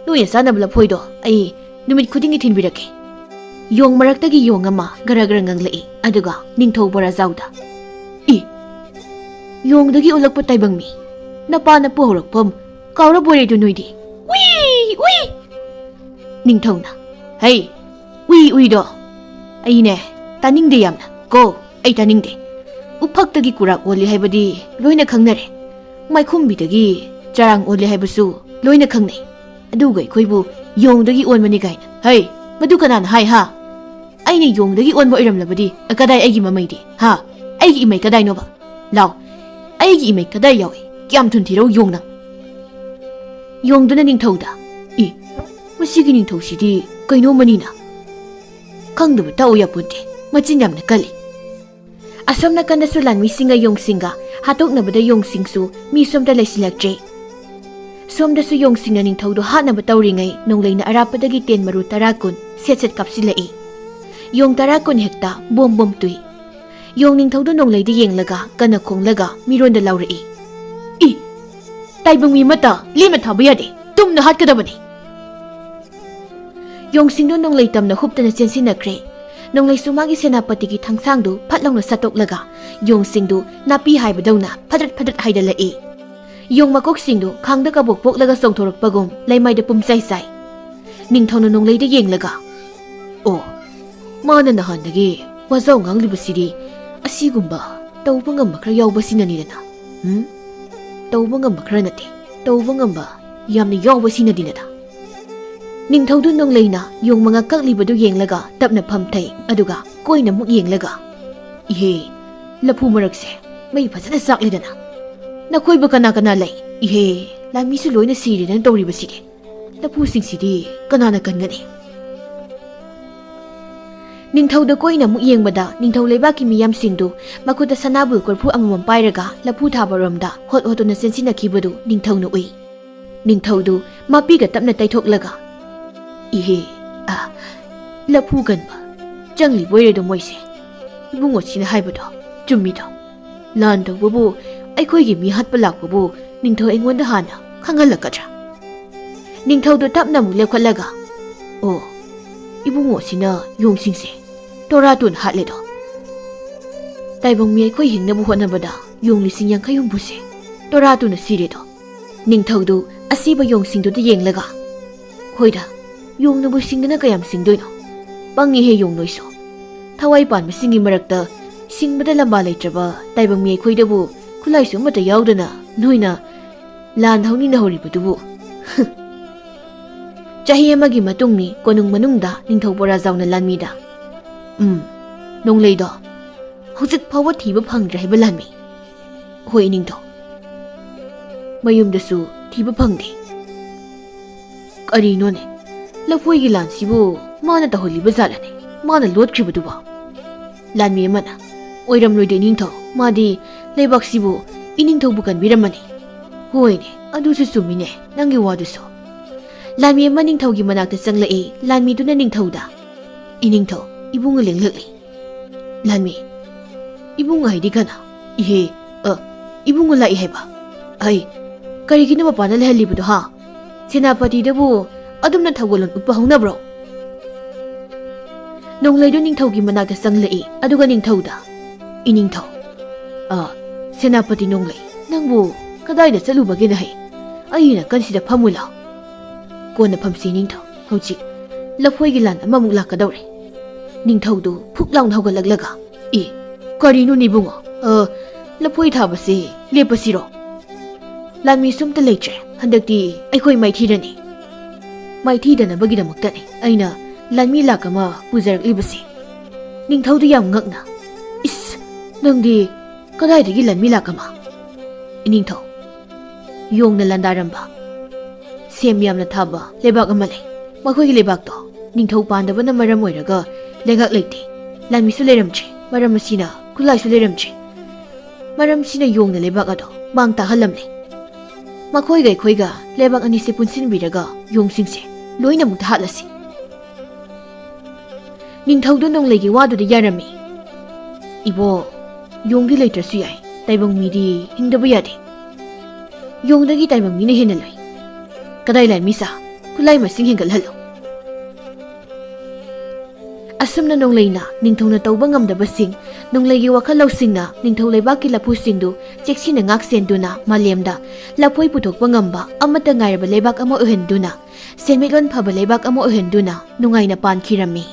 ꯅꯣꯏꯅ ꯆꯥꯅꯕ ꯂꯐꯣꯏꯗꯣ ꯑꯩ ꯅꯨꯃꯤꯠ ꯈꯨꯗꯤꯡꯒꯤ ꯊꯤꯟꯕꯤꯔꯛꯀꯦ꯫" ꯌꯣꯡ ꯃꯔꯛꯇꯒꯤ ꯌꯣꯡ ꯑꯃ ꯒꯔ ꯒꯔ ꯉꯪꯂꯛꯏ, ꯑꯗꯨꯒ ꯅꯤꯡꯊꯧ ꯕꯣꯔꯥꯖꯥꯎꯗ, "ꯏ, ꯌꯣꯡꯗꯒꯤ ꯑꯣꯜꯂꯛꯄ ꯇꯥꯏꯕꯪ ꯃꯤ, ꯅꯄꯥ ꯅꯄꯨ ꯍꯧꯔꯛꯐꯝ ꯀꯥꯎꯔꯕꯣꯏꯔꯦꯗꯣ ꯅꯣꯏꯗꯤ? ꯎꯏ, ꯎꯏ!" ꯅꯤꯡꯊꯧꯅ, "ꯍꯩ, ꯎꯏ ꯎꯏꯗꯣ ꯑꯩꯅꯦ ꯇꯥꯅꯤꯡꯗꯦ ꯌꯥꯝꯅ ꯀꯣ, ꯑꯩ ꯇꯥꯅꯤꯡꯗꯦ꯫ ꯎꯐꯛꯇꯒꯤ ꯀꯨꯔꯥꯛ ꯑꯣꯜꯂꯤ ꯍꯥꯏꯕꯗꯤ ꯂꯣꯏꯅ ꯈꯪꯅꯔꯦ, ꯃꯥꯏꯈꯨꯝꯕꯤꯗꯒꯤ ꯆꯔꯥꯡ ꯑꯣꯜꯂꯤ ꯍꯥꯏꯕꯁꯨ ꯂꯣꯏꯅ ꯈꯪꯅꯩ, ꯑꯗꯨꯒ ꯑꯩꯈꯣꯏꯕꯨ ꯌꯣꯡꯗꯒꯤ ꯑꯣꯟꯕꯅꯤ ꯀꯥꯏꯅ꯫ ꯍꯩ, ꯃꯗꯨ ꯀꯅꯥꯅ ꯍꯥꯏ ꯍꯥ? ꯑꯩꯅ ꯌꯣꯡꯗꯒꯤ ꯑꯣꯟꯕ ꯑꯣꯏꯔꯝꯂꯕꯗꯤ ꯀꯗꯥꯏ ꯑꯩꯒꯤ ꯃꯃꯩꯗꯤ ꯍꯥ? ꯑꯩꯒꯤ ꯏꯃꯩ ꯀꯗꯥꯏꯅꯣꯕ? ꯂꯥꯎ, ꯑꯩꯒꯤ ꯏꯃꯩ ꯀꯗꯥꯏ ꯌꯥꯎꯏ? ꯀꯌꯥꯝ ꯊꯨꯟ ꯊꯤꯔꯧ ꯌꯣꯡꯅ!" ꯌꯣꯡꯗꯨꯅ ꯅꯤꯡꯊꯧꯗ, "ꯏ, ꯃꯁꯤꯒꯤ ꯅꯤꯡꯊꯧꯁꯤꯗꯤ ꯀꯩꯅꯣꯝꯃꯅꯤꯅ꯫ ꯈꯪꯗꯕ ꯇꯥꯛꯎ ꯌꯥꯄꯣꯟꯇꯦ, ꯃꯆꯤꯟ ꯌꯥꯝꯅ ꯀꯜꯂꯤ꯫" ꯑꯁꯣꯝ ꯅꯥꯀꯟꯗꯁꯨ ꯂꯥꯟꯃꯤꯁꯤꯡꯒ ꯌꯣꯡꯁꯤꯡꯒ ꯍꯥꯠꯇꯣꯛꯅꯕꯗ ꯌꯣꯡꯁꯤꯡꯁꯨ ꯃꯤ ꯁꯣꯝꯗ ꯂꯩꯁꯤꯜꯂꯛꯇ꯭ꯔꯦ꯫ ꯁꯣꯝꯗꯁꯨ ꯌꯣꯡꯁꯤꯡꯅ ꯅꯤꯡꯊꯧꯗꯨ ꯍꯥꯠꯅꯕ ꯇꯧꯔꯤꯉꯩ ꯅꯣꯡꯂꯩꯅ ꯑꯔꯥꯞꯄꯗꯒꯤ ꯇꯦꯟ ꯃꯔꯨ ꯇꯔꯥ ꯀꯨꯟ ꯁꯦꯠ ꯁꯦꯠ ꯀꯥꯞꯁꯤꯜꯂꯛꯏ꯫ ꯌꯣꯡ ꯇꯔꯥ ꯀꯨꯟ ꯍꯦꯛꯇ ꯕꯣꯝ ꯕꯣꯝ ꯇꯨꯏ꯫ ꯌꯣꯡ ꯅꯤꯡꯊꯧꯗꯨ ꯅꯣꯡꯂꯩꯗ ꯌꯦꯡꯂꯒ ꯀꯟꯅ ꯈꯣꯡꯂꯒ ꯃꯤꯔꯣꯟꯗ ꯂꯥꯎꯔꯛꯏ, "ꯏ! ꯇꯥꯏꯕꯪ ꯃꯤ ꯑꯃꯠꯇ ꯂꯦꯝꯅ ꯊꯥꯕ ꯌꯥꯗꯦ, ꯇꯨꯝꯅ ꯍꯥꯠꯀꯗꯕꯅꯤ!" ꯌꯣꯡꯁꯤꯡꯗꯨ ꯅꯣꯡꯂꯩ ꯇꯝꯅ ꯍꯨꯞꯇꯅ ꯆꯦꯟꯁꯤꯟꯅꯈ꯭ꯔꯦ꯫ ꯅꯣꯡꯂꯩꯁꯨ ꯃꯥꯒꯤ ꯁꯦꯅꯥꯄꯇꯤꯒꯤ ꯊꯥꯡꯁꯥꯡꯗꯨ ꯐꯠ ꯂꯥꯎꯅ ꯁꯠꯇꯣꯛꯂꯒ ꯌꯣꯡꯁꯤꯡꯗꯨ ꯅꯥꯄꯤ ꯍꯥꯏꯕꯗꯧꯅ ꯐꯗ꯭ꯔꯠ ꯐꯗ꯭ꯔꯠ ꯍꯥꯏꯗꯠꯂꯛꯏ꯫ ꯌꯣꯡ ꯃꯀꯣꯛꯁꯤꯡꯗꯨ ꯈꯥꯡꯗ ꯀꯕꯣꯛ ꯄꯣꯛꯂꯒ ꯆꯣꯡꯊꯣꯔꯛꯄꯒꯨꯝ ꯂꯩꯃꯥꯏꯗ ꯄꯨꯝꯆꯥꯏ ꯆꯥꯏ꯫ ꯅꯤꯡꯊꯧꯅ ꯅꯣꯡꯂꯩꯗ ꯌꯦꯡꯂꯒ, "ꯑꯣ, ꯃꯥꯅ ꯅꯍꯥꯟꯗꯒꯤ ꯋꯥꯖꯥꯎ ꯉꯥꯡꯂꯤꯕꯁꯤꯗꯤ ꯑꯁꯤꯒꯨꯝꯕ ꯇꯧꯕ ꯉꯝꯕ ꯈꯔ ꯌꯥꯎꯕꯁꯤꯅꯅꯤꯗꯅ꯫ ꯎꯝ? ꯇꯧꯕ ꯉꯝꯕ ꯈꯔ ꯅꯠꯇꯦ, ꯇꯧꯕ ꯉꯝꯕ ꯌꯥꯝꯅ ꯌꯥꯎꯕꯁꯤꯅꯗꯤꯅꯗ꯫ ꯅꯤꯡꯊꯧꯗꯨ ꯅꯣꯡꯂꯩꯅ ꯌꯣꯡ ꯃꯉꯛ ꯀꯛꯂꯤꯕꯗꯨ ꯌꯦꯡꯂꯒ ꯇꯞꯅ ꯐꯝꯊꯩ, ꯑꯗꯨꯒ ꯀꯣꯏꯅ ꯑꯃꯨꯛ ꯌꯦꯡꯂꯒ, "ꯏꯍꯦ, ꯂꯐꯨ ꯃꯔꯛꯁꯦ ꯃꯩ ꯐꯖꯅ ꯆꯥꯛꯂꯦꯗꯅ꯫ ꯅꯈꯣꯏꯕꯨ ꯀꯅꯥ ꯀꯅꯥ ꯂꯩ? ꯏꯍꯦ, ꯂꯥꯟꯃꯤꯁꯨ ꯂꯣꯏꯅ ꯁꯤꯔꯦꯗꯅ ꯇꯧꯔꯤꯕꯁꯤꯗꯤ꯫ ꯂꯐꯨꯁꯤꯡꯁꯤꯗꯤ ꯀꯅꯥꯅ ꯀꯟꯒꯅꯤ?" ꯅꯤꯡꯊꯧꯗ ꯀꯣꯏꯅ ꯑꯃꯨꯛ ꯌꯦꯡꯕꯗ ꯅꯤꯡꯊꯧ ꯂꯩꯕꯥꯛꯀꯤ ꯃꯤꯌꯥꯝꯁꯤꯡꯗꯨ ꯃꯈꯨꯠꯇ ꯁꯅꯥꯕꯨꯜ ꯀꯣꯔꯐꯨ ꯑꯃꯃꯝ ꯄꯥꯏꯔꯒ ꯂꯐꯨ ꯊꯥꯕꯔꯣꯝꯗ ꯍꯣꯠ ꯍꯣꯠꯇꯨꯅ ꯆꯦꯟꯁꯤꯟꯅꯈꯤꯕꯗꯨ ꯅꯤꯡꯊꯧꯅ ꯎꯏ꯫ ꯅꯤꯡꯊꯧꯗꯨ ꯃꯥꯄꯤꯒ ꯇꯞꯅ ꯇꯩꯊꯣꯛꯂꯒ, "ꯏꯍꯦ, ꯑ, ꯂꯐꯨ ꯀꯟꯕ ꯆꯪꯂꯤꯕꯣꯏꯔꯦꯗꯣ ꯃꯣꯏꯁꯦ꯫ ꯏꯕꯨꯡꯉꯣꯁꯤꯅ ꯍꯥꯏꯕꯗꯣ ꯆꯨꯝꯃꯤꯗꯣ꯫ ꯂꯥꯟ ꯇꯧꯕꯕꯨ ꯑꯩꯈꯣꯏꯒꯤ ꯃꯤ ꯍꯥꯠꯄ ꯂꯥꯛꯄꯕꯨ ꯅꯤꯡꯊꯧ ꯑꯩꯉꯣꯟꯗ ꯍꯥꯟꯅ ꯈꯪꯍꯜꯂꯛꯀꯗ꯭ꯔꯥ?" ꯅꯤꯡꯊꯧꯗꯨ ꯇꯞꯅ ꯑꯃꯨꯛ ꯂꯦꯞꯈꯠꯂꯒ, "ꯑꯣ, ꯏꯕꯨꯡꯉꯣꯁꯤꯅ ꯌꯣꯡꯁꯤꯡꯁꯦ ꯇꯣꯔꯥ ꯇꯨꯅ ꯍꯥꯠꯂꯦꯗꯣ꯫ ꯇꯥꯏꯕꯪ ꯃꯤ ꯑꯩꯈꯣꯏ ꯍꯤꯡꯅꯕ ꯍꯣꯠꯅꯕꯗ ꯌꯣꯡ ꯂꯤꯁꯤꯡ ꯌꯥꯡꯈꯩ ꯍꯨꯝꯐꯨꯁꯦ ꯇꯣꯔꯥ ꯇꯨꯅ ꯁꯤꯔꯦꯗꯣ꯫" ꯅꯤꯡꯊꯧꯗꯨ ꯑꯁꯤꯕ ꯌꯣꯡꯁꯤꯡꯗꯨꯗ ꯌꯦꯡꯂꯒ, "ꯍꯣꯏꯗ, ꯌꯣꯡꯅꯕꯨ ꯁꯤꯡꯗꯅ ꯀꯌꯥꯝ ꯁꯤꯡꯗꯣꯏꯅꯣ? ꯄꯪꯉꯤꯍꯦ ꯌꯣꯡ ꯅꯣꯏꯁꯨ꯫ ꯊꯋꯥꯏ ꯄꯥꯟꯕꯁꯤꯡꯒꯤ ꯃꯔꯛꯇ ꯁꯤꯡꯕꯗ ꯂꯝꯕꯥ ꯂꯩꯇ꯭ꯔꯕ ꯇꯥꯏꯕꯪ ꯃꯤ ꯑꯩꯈꯣꯏꯗꯕꯨ ꯈꯨꯠꯂꯥꯏꯁꯨ ꯑꯃꯠꯇ ꯌꯥꯎꯗꯅ ꯅꯣꯏꯅ ꯂꯥꯟ ꯍꯧꯅꯤꯅ ꯍꯧꯔꯤꯕꯗꯨꯕꯨ?" ꯆꯍꯤ ꯑꯃꯒꯤ ꯃꯇꯨꯡꯅꯤ, ꯀꯣꯅꯨꯡ ꯃꯅꯨꯡꯗ ꯅꯤꯡꯊꯧ ꯕꯣꯔꯥꯖꯥꯎꯅ ꯂꯥꯟꯃꯤꯗ, "ꯎꯝ, ꯅꯣꯡꯂꯩꯗꯣ ꯍꯧꯖꯤꯛ ꯐꯥꯎꯕ ꯊꯤꯕ ꯐꯪꯗ꯭ꯔꯦ ꯍꯥꯏꯕ ꯂꯥꯟꯃꯤ?" "ꯍꯣꯏ, ꯏꯅꯤꯡꯊꯧ, ꯃꯌꯨꯝꯗꯁꯨ ꯊꯤꯕ ꯐꯪꯗꯦ꯫ ꯀꯔꯤꯅꯣꯅꯦ, ꯂꯐꯣꯏꯒꯤ ꯂꯥꯟꯁꯤꯕꯨ ꯃꯥꯅ ꯇꯧꯍꯜꯂꯤꯕ ꯖꯥꯠꯂꯅꯦ, ꯃꯥꯅ ꯂꯣꯠꯈ꯭ꯔꯤꯕꯗꯨꯕꯣ?" ꯂꯥꯟꯃꯤ ꯑꯃꯅ, "ꯑꯣꯏꯔꯝꯂꯣꯏꯗ ꯏꯅꯤꯡꯊꯧ, ꯃꯥꯗꯤ ꯂꯩꯕꯥꯛꯁꯤꯕꯨ ꯏꯅꯤꯡꯊꯧꯕꯨ ꯀꯟꯕꯤꯔꯝꯃꯅꯤ꯫" "ꯍꯣꯏꯅꯦ, ꯑꯗꯨꯁꯨ ꯆꯨꯝꯃꯤꯅꯦ ꯅꯪꯒꯤ ꯋꯥꯗꯨꯁꯨ꯫" ꯂꯥꯟꯃꯤ ꯑꯃ ꯅꯤꯡꯊꯧꯒꯤ ꯃꯅꯥꯛꯇ ꯆꯪꯂꯛꯏ꯫ ꯂꯥꯟꯃꯤꯗꯨꯅ ꯅꯤꯡꯊꯧꯗ, "ꯏꯅꯤꯡꯊꯧ, ꯏꯕꯨꯡꯉꯣ ꯂꯦꯡꯂꯛꯂꯤ꯫" ꯂꯥꯟꯃꯤ, "ꯏꯕꯨꯡꯉꯣ ꯍꯥꯏꯗꯤ ꯀꯅꯥ? ꯏꯍꯦ, ꯑ, ꯏꯕꯨꯡꯉꯣ ꯂꯥꯛꯏ ꯍꯥꯏꯕ? ꯑꯩ, ꯀꯔꯤꯒꯤꯅꯣ ꯃꯄꯥꯟꯗ ꯂꯩꯍꯜꯂꯤꯕꯗꯣ, ꯍꯥ? ꯁꯦꯅꯥꯄꯇꯤꯗꯕꯨ ꯑꯗꯨꯝꯅ ꯊꯧꯒꯜꯂꯣꯟ ꯎꯠꯄ ꯍꯧꯅꯕ꯭ꯔꯣ?" ꯅꯣꯡꯂꯩꯗꯨ ꯅꯤꯡꯊꯧꯒꯤ ꯃꯅꯥꯛꯇ ꯆꯪꯂꯛꯏ, ꯑꯗꯨꯒ ꯅꯤꯡꯊꯧꯗ, "ꯏꯅꯤꯡꯊꯧ, ꯑ, ꯁꯦꯅꯥꯄꯇꯤ ꯅꯣꯡꯂꯩ, ꯅꯪꯕꯨ ꯀꯗꯥꯏꯗ ꯆꯠꯂꯨꯕꯒꯦꯅ ꯍꯥꯏ? ꯑꯩꯒꯤ ꯅꯥꯀꯟꯁꯤꯗ ꯐꯝꯃꯨ ꯂꯥꯎ꯫ ꯀꯣꯟꯅ ꯐꯝꯁꯤ ꯅꯤꯡꯊꯧ, ꯍꯧꯖꯤꯛ ꯂꯐꯣꯏꯒꯤ ꯂꯥꯟ ꯑꯃꯃꯨꯛ ꯂꯥꯛꯀꯗꯧꯔꯦ꯫" ꯅꯤꯡꯊꯧꯗꯨ ꯐꯨꯛ ꯂꯥꯎꯅ ꯍꯧꯒꯠꯂꯛꯂꯒ, "ꯑꯦ, ꯀꯔꯤꯅꯣꯅꯦ ꯏꯕꯨꯡꯉꯣ? ꯑ, ꯂꯐꯣꯏ ꯊꯥꯕꯁꯦ ꯂꯦꯞꯄꯁꯤꯔꯣ? ꯂꯥꯟꯃꯤꯁꯨ ꯑꯝꯇ ꯂꯩꯇ꯭ꯔꯦ꯫ ꯍꯟꯗꯛꯇꯤ ꯑꯩꯈꯣꯏ ꯃꯥꯏꯊꯤꯔꯅꯤ꯫" ꯃꯥꯏꯊꯤꯗꯅꯕꯒꯤꯗꯃꯛꯇꯅꯤ ꯑꯩꯅ ꯂꯥꯟꯃꯤ ꯂꯥꯛ ꯑꯃ ꯄꯨꯖꯔꯛꯂꯤꯕꯁꯤ꯫ ꯅꯤꯡꯊꯧꯗꯨ ꯌꯥꯝ ꯉꯛꯅ, "ꯏꯁ, ꯅꯪꯗꯤ ꯀꯗꯥꯏꯗꯒꯤ ꯂꯥꯟꯃꯤ ꯂꯥꯛ ꯑꯃ?" "ꯏꯅꯤꯡꯊꯧ, ꯌꯣꯡꯅ ꯂꯥꯟꯗꯥꯔꯝꯕ, ꯁꯦꯝ ꯌꯥꯝꯅ ꯊꯥꯕ ꯂꯩꯕꯥꯛ ꯑꯃ ꯂꯩ꯫ ꯃꯈꯣꯏꯒꯤ ꯂꯩꯕꯥꯛꯇꯣ ꯅꯤꯡꯊꯧ ꯄꯥꯟꯗꯕꯅ ꯃꯔꯝ ꯑꯣꯏꯔꯒ ꯂꯩꯉꯥꯛ ꯂꯩꯇꯦ, ꯂꯥꯟꯃꯤꯁꯨ ꯂꯩꯔꯝꯗ꯭ꯔꯦ꯫ ꯃꯔꯝ ꯑꯁꯤꯅ ꯈꯨꯠꯂꯥꯏꯁꯨ ꯂꯩꯔꯝꯗ꯭ꯔꯦ꯫ ꯃꯔꯝꯁꯤꯅ ꯌꯣꯡꯅ ꯂꯩꯕꯥꯛ ꯑꯗꯣ ꯃꯥꯡ ꯇꯥꯛꯍꯜꯂꯝꯂꯦ꯫ ꯃꯈꯣꯏꯒ ꯑꯩꯈꯣꯏꯒ ꯂꯩꯕꯥꯛ ꯑꯅꯤꯁꯦ ꯄꯨꯟꯁꯤꯟꯕꯤꯔꯒ ꯌꯣꯡꯁꯤꯡꯁꯦ ꯂꯣꯏꯅꯃꯛ ꯍꯥꯠꯂꯁꯤ꯫" ꯅꯤꯡꯊꯧꯗꯨ ꯅꯣꯡꯂꯩꯒꯤ ꯋꯥꯗꯨꯗ ꯌꯥꯔꯝꯃꯤ꯫ "ꯏꯕꯣ, ꯌꯣꯡꯗꯤ ꯂꯩꯇ꯭ꯔꯁꯨ ꯌꯥꯏ, ꯇꯥꯏꯕꯪ ꯃꯤꯗꯤ ꯍꯤꯡꯗꯕ ꯌꯥꯗꯦ꯫ ꯌꯣꯡꯗꯒꯤ ꯇꯥꯏꯕꯪ ꯃꯤꯅ ꯍꯦꯟꯅ ꯂꯨꯏ꯫ ꯀꯗꯥꯏ ꯂꯥꯟꯃꯤ ꯁꯥ, ꯈꯨꯠꯂꯥꯏ ꯃꯁꯤꯡ ꯍꯦꯟꯒꯠꯍꯜꯂꯨ꯫" ꯑꯁꯨꯝꯅ ꯅꯣꯡꯂꯩꯅ ꯅꯤꯡꯊꯧꯅ ꯇꯧꯕ ꯉꯝꯗꯕꯁꯤꯡ, ꯅꯣꯡꯂꯩꯒꯤ ꯋꯥꯈꯜ ꯂꯧꯁꯤꯡꯅ ꯅꯤꯡꯊꯧ ꯂꯩꯕꯥꯛꯀꯤ ꯂꯐꯨꯁꯤꯡꯗꯨ ꯆꯦꯛꯁꯤꯟꯅ ꯉꯥꯛ ꯁꯦꯟꯗꯨꯅ ꯃꯥꯂꯦꯝꯗ ꯂꯐꯣꯏ ꯄꯨꯊꯣꯛꯄ ꯉꯝꯕ ꯑꯃꯠꯇ ꯉꯥꯏꯔꯕ ꯂꯩꯕꯥꯛ ꯑꯃ ꯑꯣꯏꯍꯟꯗꯨꯅ, ꯁꯦꯟꯃꯤꯠꯂꯣꯟ ꯐꯕ ꯂꯩꯕꯥꯛ ꯑꯃ ꯑꯣꯏꯍꯟꯗꯨꯅ ꯅꯨꯡꯉꯥꯏꯅ ꯄꯥꯟꯈꯤꯔꯝꯃꯤ꯫